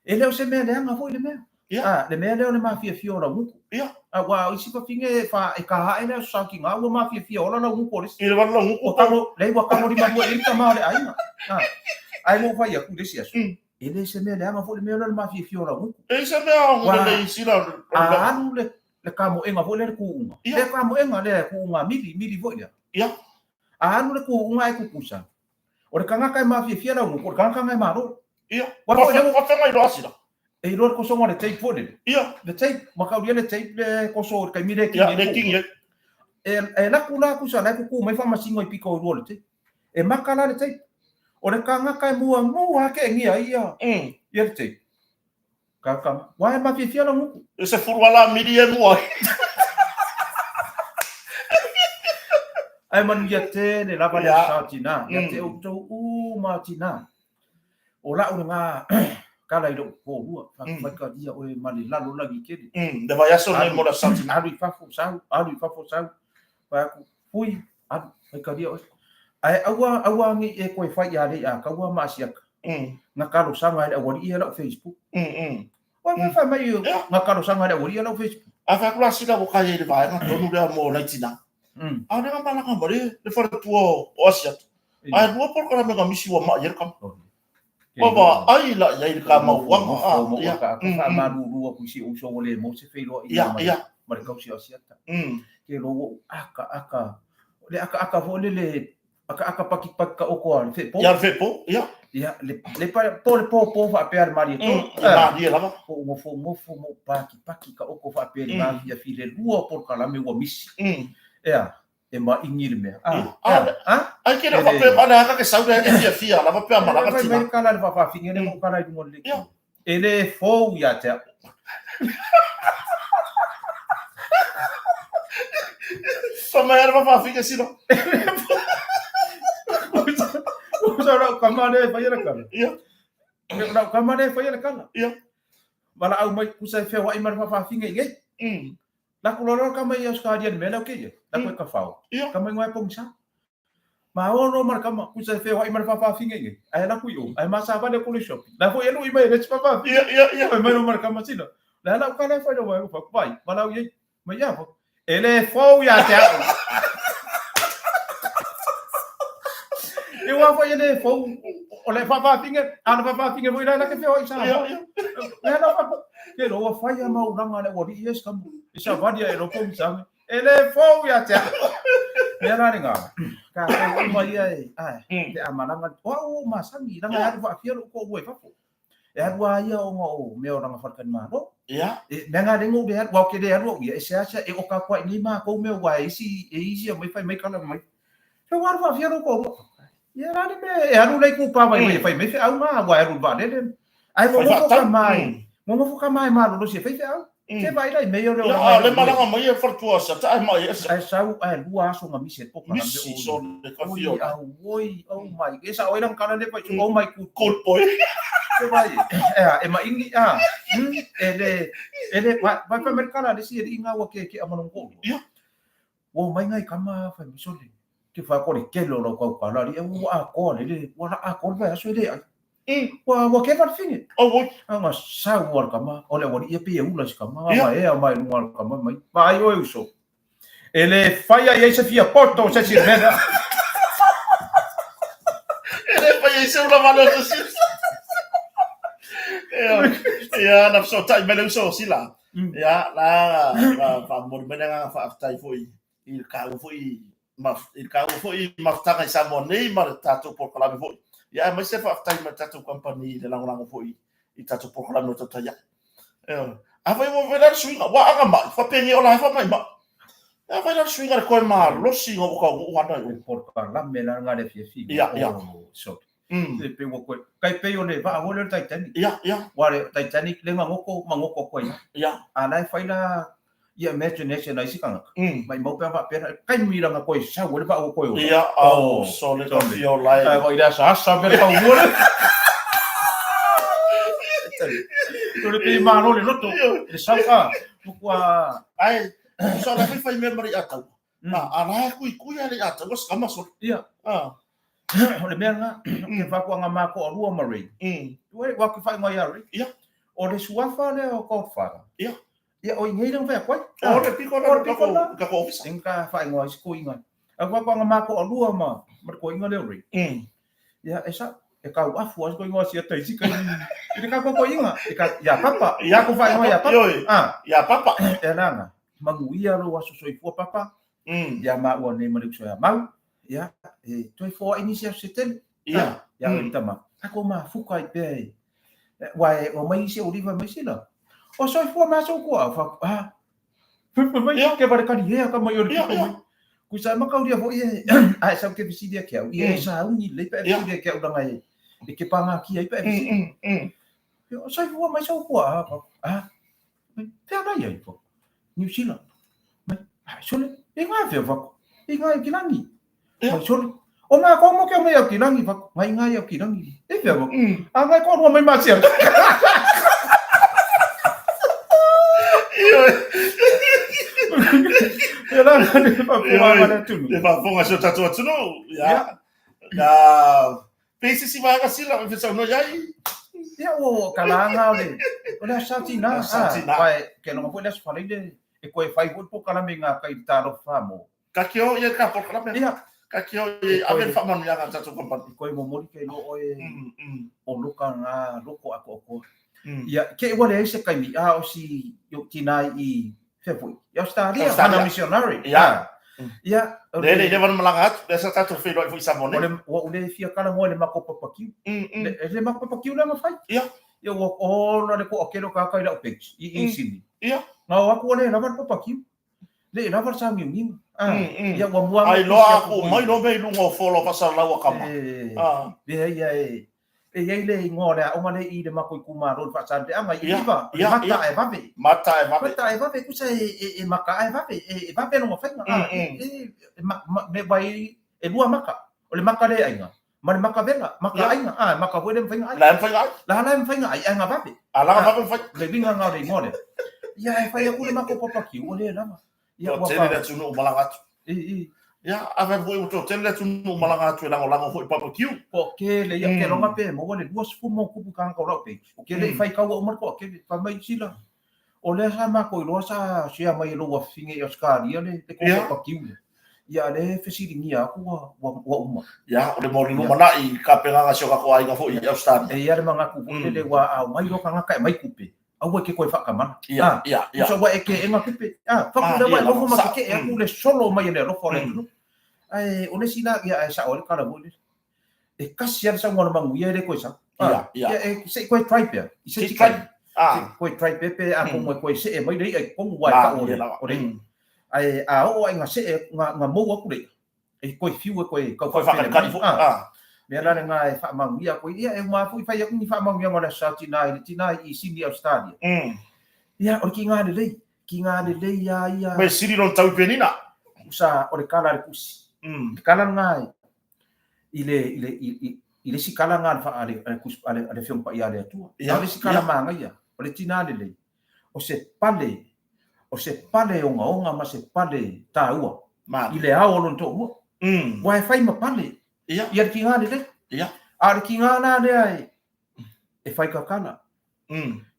E le o se mea leaga foi le mea. Ia. Ah, le mea lea o le mafiafia o laugutu. Ia. Ah, aua o isi fafine e fa, e kahae le aso sa ki ngā ua mafiafia ola laugutu o le isi. I le walu laugutu. O talo, lei ua talo lima lua i le tama o le aiga. Ah, ae mo whai aku le isi aso. E le se mea leaga foi le mea lea o le mafiafia o laugutu. E se mea o Ua- le isi la. A alu le, le kamoega foi lea le kuʻuga. Ia. Le kamoega lea kuʻuga mili, mili foi lea. Ia. A alu le kuʻuga e kukusa. O le kangaka e mafiafia laugutu, o le kangaka ngai malo. Ia. Ua foi lea Wa whenga i roa sila. E iloa le kosoga o le tape foi lele. Ia. Le tape, makaulia le tape le koso o le taimi le kingi. Ia, le kingi ai. E, e laku la kusa la e kuku mai faamasino i piko i lua o le tape. E maka la le tape. O le kangaka e muamua ake e ngia ia, ia le tape. Kaka, wa e mafiafia la nguku. E se furu ala miri e mua. Ae manuia tele lava le Ia. aso tina. Ia te outou uma tina. O la'u lena kala i lo'u toalua, faikalia oe ma le lalolagi tele. Le vaiaso lenei mo le aso tina. Alu i fafo sau, alu i fafo sau. Fai atu, Fui, Alu, faitalia oe. Ae aua, aua nei e koe fai ia lei a kaua ma asiaka. Nga talosaga e le aualii ia lau Facebook. Ua mm. fai mai nga talosaga e le aualii ia lau Facebook. A fai atu la sila ua kai ai le vaega tonu lea mo nai tina. A o lea malaga ma le le faletua o Asiata. Ae lua polokalame nga misi ua mai ai le kama. Ua vaai la i ai le kamauaga. Ia, faamalulu atu i si ou uso ua le maua se feiloaiga ma le tausi o Asiata. Ke lo ua ou akaaka, le akaaka foi lele, akaaka pakipaki ka oko a le feepo. Ia, le feepo, ia. Ia, le, le po le pōpō faapea le malie tonu. E malie lava. Po ou nofo nofo ma ou pakipaki ka oko faapea i le afiafi le lua o polokalame ua misi. Ea, e maʻiñi le mea. Ah, ah, ah, ai ke le faapea ma le aka ke sau le e fiafia lava pea malaga tina. Fai mai kala le faafaafine le mo kala i luga o le leki. E le fou ia te au. Fa mai le faafaafine sila. Sa lau kama le fai le kala. Ia. Lau kama le fai le kala. Ia. Valaau mai kusa e feoai ma le faafaafine i nei. Laku loa loa kama i Australia le mea lea o keia. Laku e kafao. Ia. Kama ingoa e pongisa. Ma o ma le kama, kusa e feoai ma le faafaafine i nei. Ae laku i o, ae ma savali aku le shopping. La foi e lui mai e le si faafaafine. Ia, ia, ia. Fai mai loa ma le kama sila. Le lau kala e fai loa mai, vai, valaau i ai. Mai ia, e le fou ia te au. E ua foi e le fou, o le faafaafine, a le faafaafine foi la la ke feoai sa. Ia, ia. Le la fa ke lo ua fai a maulaga le ualii e se kama. E savali a e lo pongisa. E le fou ia te au. Mea la le ngā. Ka kou uma ia e, ai, te a malaga. O au o masani, langa e alu faafia lou toalua i fafo. E alu a ia ona o mea o lana faletalimalo. Ia. E, mea ngā lengo le alu, wao ke le alu au ia, e seasea e oka atu ai nei mākou mea ua e isi, e isi a mai fai mai kala mai. Fe ua alu faafia lou toalua. Ia la le mea e alu lei kūpā mai mai e fai mai feau ngā, ua e alu i le vaalele. Ae nonofo ka mai, nonofo ka mai malolosi e fai feau. Ke vaai la i mea o le Ia, a le malaga mai e faletua sa ta mai e sa. Ae sau ae lua aso nga misi e poka. Misi so le ka fio. Oi, auoi, oh my. E sa oi lang kala le pai, oh my good. Good boy. Ke vai. E a, e maingi a. E le, e le, vai vai fai mai kala le si e inga ua ke ke amalong ko. Ia. Ua mai ngai kama fai mai sole. Ke wha ko le kele o lau kau kala li, ua akoa le le, ua la akoa le vai aso e le ai. Ua, ua ke wale finge. Oh, oi. Anga sau ua le kama, o le ua li ia pe e ula si kama, nga ea mai lunga le kama mai. Vaai oe uso. E le fai ai ai se fia poto se si mea. E le fai ai se ula vale o se si. Ia, ia, na fesotai mai le uso o sila. Ia, la, na faamomoli mai le agaga faafetai foi i le taua foi i le taua foi mafutaga i Samoa nei ma le tatou polokalame foi. Ia, aemaise faafetai mai le tatou kamupani i le lagolago foi i tatou polokalame o tautai ai. Ioe. Afai ua fai la le suiga, ua aga mai, faapeni o la e faamaimai. Afai la le suiga le koe malosi ina ua taunuu ana i o. Polokalame la nga le fiafia. Ia, ia. So, E pei ua koe, kai pei o le vaa foi lea o le Titanic. Ia, ia. Ua le Titanic le gagoko ma goko atu ai. Ia. A la e fai la ia imagination a isi tagata. Maimau pe a faapea la, taimi la na koe sau ai le vaa ua koe ola. Ia, au, sole ka fia ola e. Ai foi le asaasa mea le taumua le. O le pei malo le loto, le sau a, ua. Ai, so la fai fai mea ma le iataua. A la e kuikui a le iataua se kama sole. Ia. O le mea lena, ke whakuanga mā ko alua ma Ray. Ua ua ke whaingoa ia Ray. Ia. O le suafa lea o Godfather. Ia. Ia, o i nei langa whea koe. O le piko la, o le piko la. Ka ko ofisa. Inga whaingoa i se inga. A whakuanga mā ko alua ma, ma le koinga leo Ray. Ia, e sa, e kau afu a se koingoa sia taisi kai. I le ka ko koinga. E ka, ia papa. Ia ko whaingoa ia papa. Ioi. Ia papa. E langa. Manuia lou aso soifua papa. Ia maua nei ma le uso ia mau. Ia, e toe foai nisi aso se tele. Ia. Ia oe le tama. Kako mafuka ai pea e. Ua e, ua mai isi oliva mai sila. O soifua ma aso kua, o whaku, ah. Mai, Ia. ke ware kari hea ka mai o le Ia, piko ia. mai. Kui sa makauria foi e, a e sau ke fesili a ke au. Ia e sauni lei pa e Ia. fesili a ke au langa e, e ke pāngā ki ai pa e fesili. Ia, o soifua mai sau kua, ah, whaku, ah. Mai, pea lai ai, whaku. New Zealand. Mai, ai, sole, e ngā whea, whaku. E ngā i ki rangi. Ia. Mai, sole, o ngā kō mo kia mai au ki rangi, whaku. Ngai ngā au ki rangi. E whea, whaku. A ngai kōrua mai mātia. Ioe. Ia la le faafofoga a le atunuu. Le faafofoga a si o tatou atunuu. Ia. Pe se isi vaega sila e fia saunoa i ai? Ia ua kalanga o le o le Aso Sa Tina. Aso Sa Tina. Aua ke loga foi le Aso Faraile e koe fai foi le polokalame i ngā kai Talofa mo. Ka ki o ia ka polokalame. Ia. Ka ki o ia ave le faamanuiaga a le tatou company. E koe momoli ke iloa oe o loka ngā loko atoatoa. Ia, ke ua leai se taimi, a o si i tina i fea foi? I Australia, hana missionary. Ia. Ia. Le le le malaga atu, le sa tatou feiloai foi i Samoa nei. O le ua ou le fia talanoa i le matou papakiu. Le le matou papakiu lea na fai. Ia. Ia ua ola le toatele o tagata i lau page i i Sini. Ia. Na o atu ua le lava le papakiu. Le lava le sauniuniga. Ia ua mua Ai loa aku mai loa mea i luga o fola o faasalalau a kama. Leai ia e e i ai le igoa o le aoga lea i le matou itumalo i le Faasaleleaga i Iva, o le mata ae vave. Mata ae vave. Mata ae vave, tusa e mata ae vave, e vave lona faiga. E wai e lua maka. O le maka le aiga ma le maka vela, maka aiga, a maka foi le mafai ona ai. La e mafai ona ai. La la e mafai ona ai, ae na vave. A la vave mafai. Le uiga na o le igoa lea. Ia e fai atu le matou papakiu, ua le lava. Ia ua tele le atunuu malaga atu. I, i. Ia, ave foi ua toatele le atunuu malaga atu e lagolago foi papakiu. Toatele, ia, ke loga pe maua le 20 ma ona tupu tagata o lau page. Ou te le i faitau uma le toatele. Fai mai sila, o lea sa matou iloa sa share mai e lou afafine i Ausetalia le tou papakiu lea. Ia, a lea e fesiligia atu ua, ua, ua uma. Ia, o le mo le lumanai i tapenaga a si o tatou aiga foi i Ausetalia. E i ai le manatu foi lele ua a omai loa tagata e aumai tupe, aua e te toe faatamala. Ia, ia, ia. Tusa ua e keena tupe. Ah, faku lea ua e nofo ma tetee atu le solo mai e le alofa o le atunuu. Ae o le isi la, ia ae sao ai le tala foi lele. E kasi lava le sauga o le manuia e le toe sau. Ia, ia. Ia, e, se i toe try pea. I se isi taimi. Se i toe try pea pe atonu e toe see mai le i'a i totonu aua e tau o le, o le i'a. Ae a oo lava ina see, na mou atu le i'a, e toe fiu e toe tau faatali foi. Ah. Mea la lena e faamanuia atu ai. Ia, e uma lava foi fai atu ni faamanuiaga o le Aso Sa Tina i le tina i Sini Ausetalia. Ia, o le kiga lelei. Kiga lelei lava ia. Mea sili lona tau i penina. Usa, o le kala a le tusi. Le kala lena i le, i le, i, i le isi kala lena a le, a le, a le, a le Afioga Paia a le Atua. Ia, A o le isi kala manaia, o le tina lelei, o se pale o se pale ogaoga ma se pale taua i le ao o lona toalua. Ua e fai ma pale ia le kiga lelei. Ia. A o le kiga la lea e fai kakala,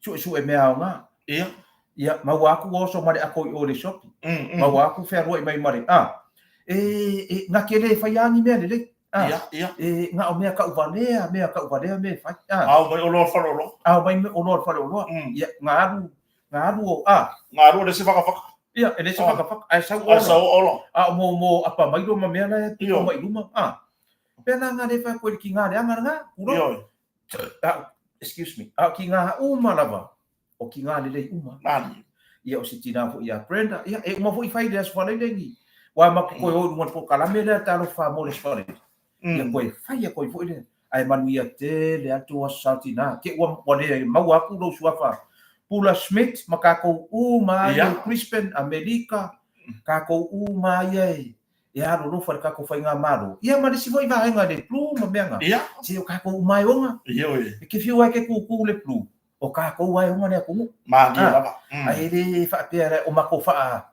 suesue mea aoga. Ia. Ia, maua atu ua oso ma le ato i o i le sioki. Maua atu fealuai mai ma le, a, e, na te le faia ni mea lelei. Ia, ia. E, na o mea tauvalea, mea tauvalea mea e fai. A. Ao mai oloa i le faleoloa. Ao mai oloa i le faleoloa. Ia, na alu Na alu o, a. Na alu o le isi fakafaka. Ia, e le isi fakafaka, ae sau ola. Ae sau ola. A o mo, mo apa mai lo ma mea la e pito mai luma, a. Pea la nga le wha koe ki ngā leanga nga, kuro. Io. A, excuse me, a ki ngā uma lava, o ki ngā lelei uma. Nani. Ia o se tina fo ia Brenda, ia e uma fo i whai le aswale le ni. Wa ma koe o lunga po kalame le talo wha mo le aswale. Ia koe whai a koe fo i le. Ae manuia tele atu Aso Sa Tina. Ke ua ua le maua aku lou suafa Pula Schmidt ma kakou uma ia i Brisbane, Amerika, kakou uma ia e e alolofa i le kakou faigamalo. Ia ma le isi foi vaega i le Blue ma mea na. Se o kakou uma e oga. E ke fiu ai ke kuku le Blue, o kakou lava e oga le atunuu. Malie lava. Ae le faapea o matou faa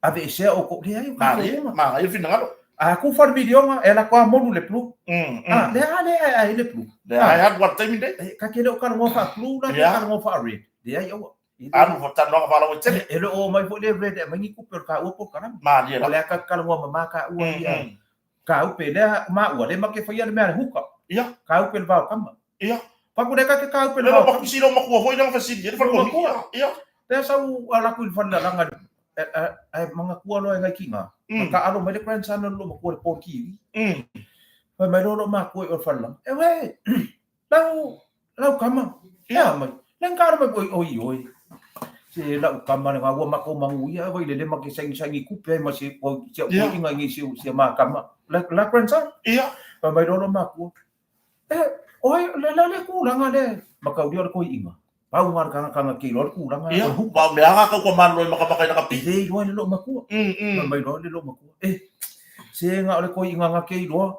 Aveesea outou. Leai, o tatou uma. Manaia le finagalo. A kufa le miliona, e alu atu lava molu le blue. A, lea, a lea e ae le blue. Lea e alu lava i le taimi lenei. E, ta te le o talanoa faa-blue la, te talanoa faa-red. Leai, aua. Alu fo talanoaga faalauaitele. E le o omai foi le red e aumai ni tupe o le taua polokalame. Malie lava. O le a ta te talanoa mama taua ia. Kaupe, lea maua, lea ma te faia le mea a le huka. Ia. Kaupe le vao kama. Ia. Paku lea ka te kaupe le vao kama. Lea ma makusi foi lea fesili, le fale Matua. Ia. Lea sau ala ku i le fale lalaga ae mangatua loa e ngai ki nga. Ma ka alo mai le grandson o lo matua le Paul Kiwi. Fai mai loa lo matua i o le fale lalaga. E uē, lau, lau kama. Ia mai. Le ka alo mai oi oi oi. Se lau kama le nga ua matou manuia vai le le ma ke saini saini kupe ai ma se o se o inga ngi se se ma kama. La la grandson. Ia. Fai mai loa lo matua. E, oi, le le le kūlanga le, makaulia o le koiʻiga. Pau ngā le kanga ke iloa le kūlanga. Ia, ma o mea nga kau kua malolo i makamaka i na ka pi. E le iloa le loo makua. Fai mai loa le loo makua. E, se nga o le koiʻiga nga ke iloa.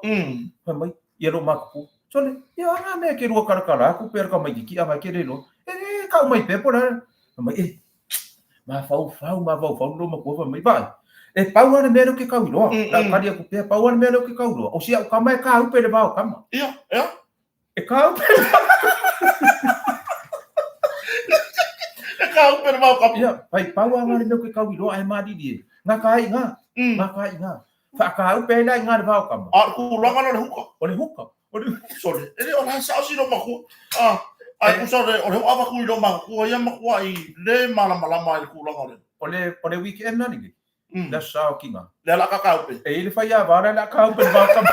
Fai mai, ia loo makupua. Sole, ia nga mea ke lua kalakala aku pea le kamaititi a nga ke le iloa. E, e, kau mai pea po la. Fai mai, e, mafaufau, mafaufau le loo makua fai mai, vaai. E pau lava le mea lea ou te tau iloa. O le a ou tali atu pea, pau lava le mea lea ou te tau iloa, o si au tama e tāupe i le va o tama. Ia, ia. E tāupe i le va o tama. E tāupe i le va o tama. Ia, pai, pau lava le mea ou te tau iloa ae malilie. Gata ai i ina. Gata ai i ina. Faataupe ai la i ina le va o tama. A o le tulaga lea o le huka. O le huka. O le Sorry, e le o la e sao si lou matua. Ah, ae tusa o le, o le ua avatu i lou matua ia matuai le malamalama ai le tulaga o le. O le, o le weekend na lenei. Le aso Sa o Kinga. Lea la kakaupe. E i le faiava lea la kaupe le va o tama.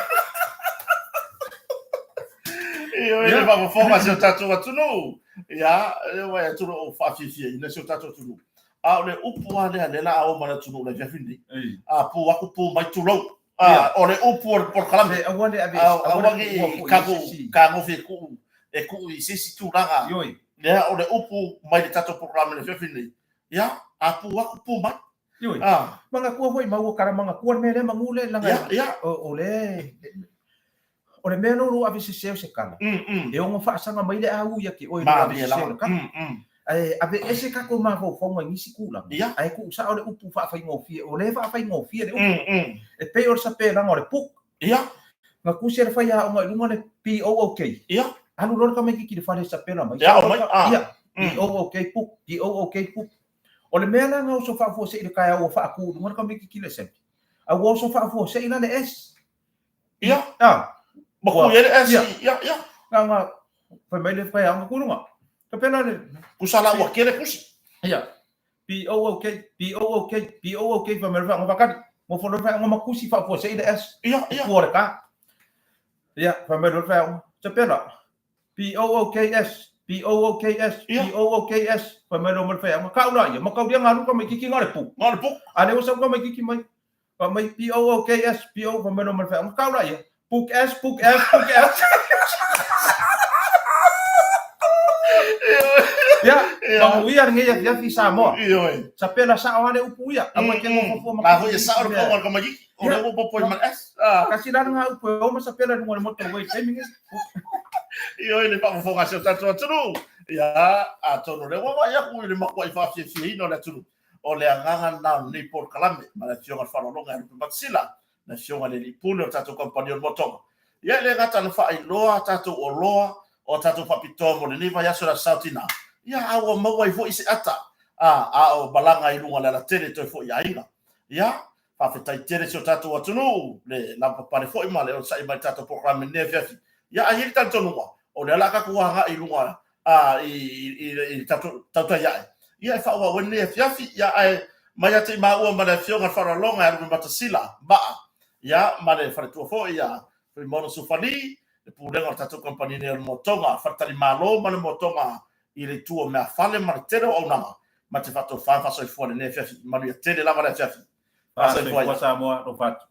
Ioe, le faafofoga a si o tatou atunuu. Ia, e uai atu lou faafiafiaina si o tatou atunuu. A o le upu lava lea, lea la a o ma le atunuu i le afiafi lenei. A pu atu pu mai tulou. A, o le upu o le polokalame. Aua ne ave, aua ne i tatou fetagofi e tuu, e tuu i se isi tulaga. Ioe. Lea o le upu mai le tatou polokalame i le afiafi lenei. Ia, a pu atu pu mai. Ioe. Manatua foi mau o kala manatua le mea lea manu le langa. Ia, ia. O le o le mea lou ave sese o se kala. E ono faasaga mai le au ia te oe lou ave sese o le kala. Ae aveese tatou mafaufauga i nisi tulaga. Ae tuu sao le upu faafaigofie. O lea e faafaigofie le upu. E pei o le sapelaga o le book. Na tusi e le faiaoga i luga le B-O-O-K. Alu loa le tamaititi i le fale e sapela mai. Ia. B-O-O-K book. B-O-O-K book. O le mea la na oso faafuasei i le taeao ua faatu i luga le tamaititi i le assembly. A ua oso faafuasei la le S. Ia. Ah. Ma ku ia le S. Ia, ia. ia. Na nga fai mai le fai anga kulunga. Ka pela le. Kusa la ua kele kusi. Ia. P O O K P O O K P O O K fai mai le fai anga wakari. Mo fono fai anga makusi fa fua sei le S. Ia, ia. Kua le ka. Ia, fai mai le fai anga. Ka pela. P O O K S P O O K S P O O K S fai mai lo mai le fai anga. Ka ula ia. Makau ia ngalu ka mai kiki nga le pu. Nga le pu. A le osa ka mai kiki mai. Fai mai P-O-O-K-S, P-O, fai mai loa ma le faiaoga, kau la ia, Book S, Book S, Book S. Ia, manuia lenei afiafi i Samoa. Ioe. Sapela sao lava le upu ia, aua e te nofo fua ma La foi e sao le kauga o le tamaitiiti, o lea ua popo ai ma le S. Tasi la lena upu e o ma sapela i luga o le motorway i le taimi lenei. Ioe le faafofoga a si o tatou atunuu. Ia, atonu o lea ua vaai atu i le matuai faafiafiaina o le atunuu. O le agaga lena o lenei polokalame ma le Afioga i le Faaaloaloga ia Lupe Matasila, le Afioga i le Alii Pule o le tatou kamupani o le Motoga. Ia, e le gata ina faailoa a tatou oloa o a tatou faapitoa mo lenei vaiaso i le Aso Sa o Tina, ia, a ua maua ai foi se ata, a, a o malaga i luga o le alatele toe foi i aiga. Ia, faafetai tele si o tatou atunuu, le lavapapale foi ma le onosai mai i le tatou polokalame i lenei afiafi. Ia, ae i ai le talitonuga, o lea o le a tatou agai i luga a, i, i, i le tatou tautai ae, ia e faaauau ai lenei afiafi, ia ae mai ia te i maua ma le Afioga i le Faaaloaloga ia Lupematasila Maa, ia ma le faletua foi ia Fuimaono Sufali, le pulega o le tatou kamupani nei o le Motoga, Faletalimalo ma le Motoga i le itu o meafale ma le tele o auaunaga ma te faatofa ma faasoifua i lenei afiafi. Manuia tele lava le afiafi. Faasoifua Samoa, alofa atu.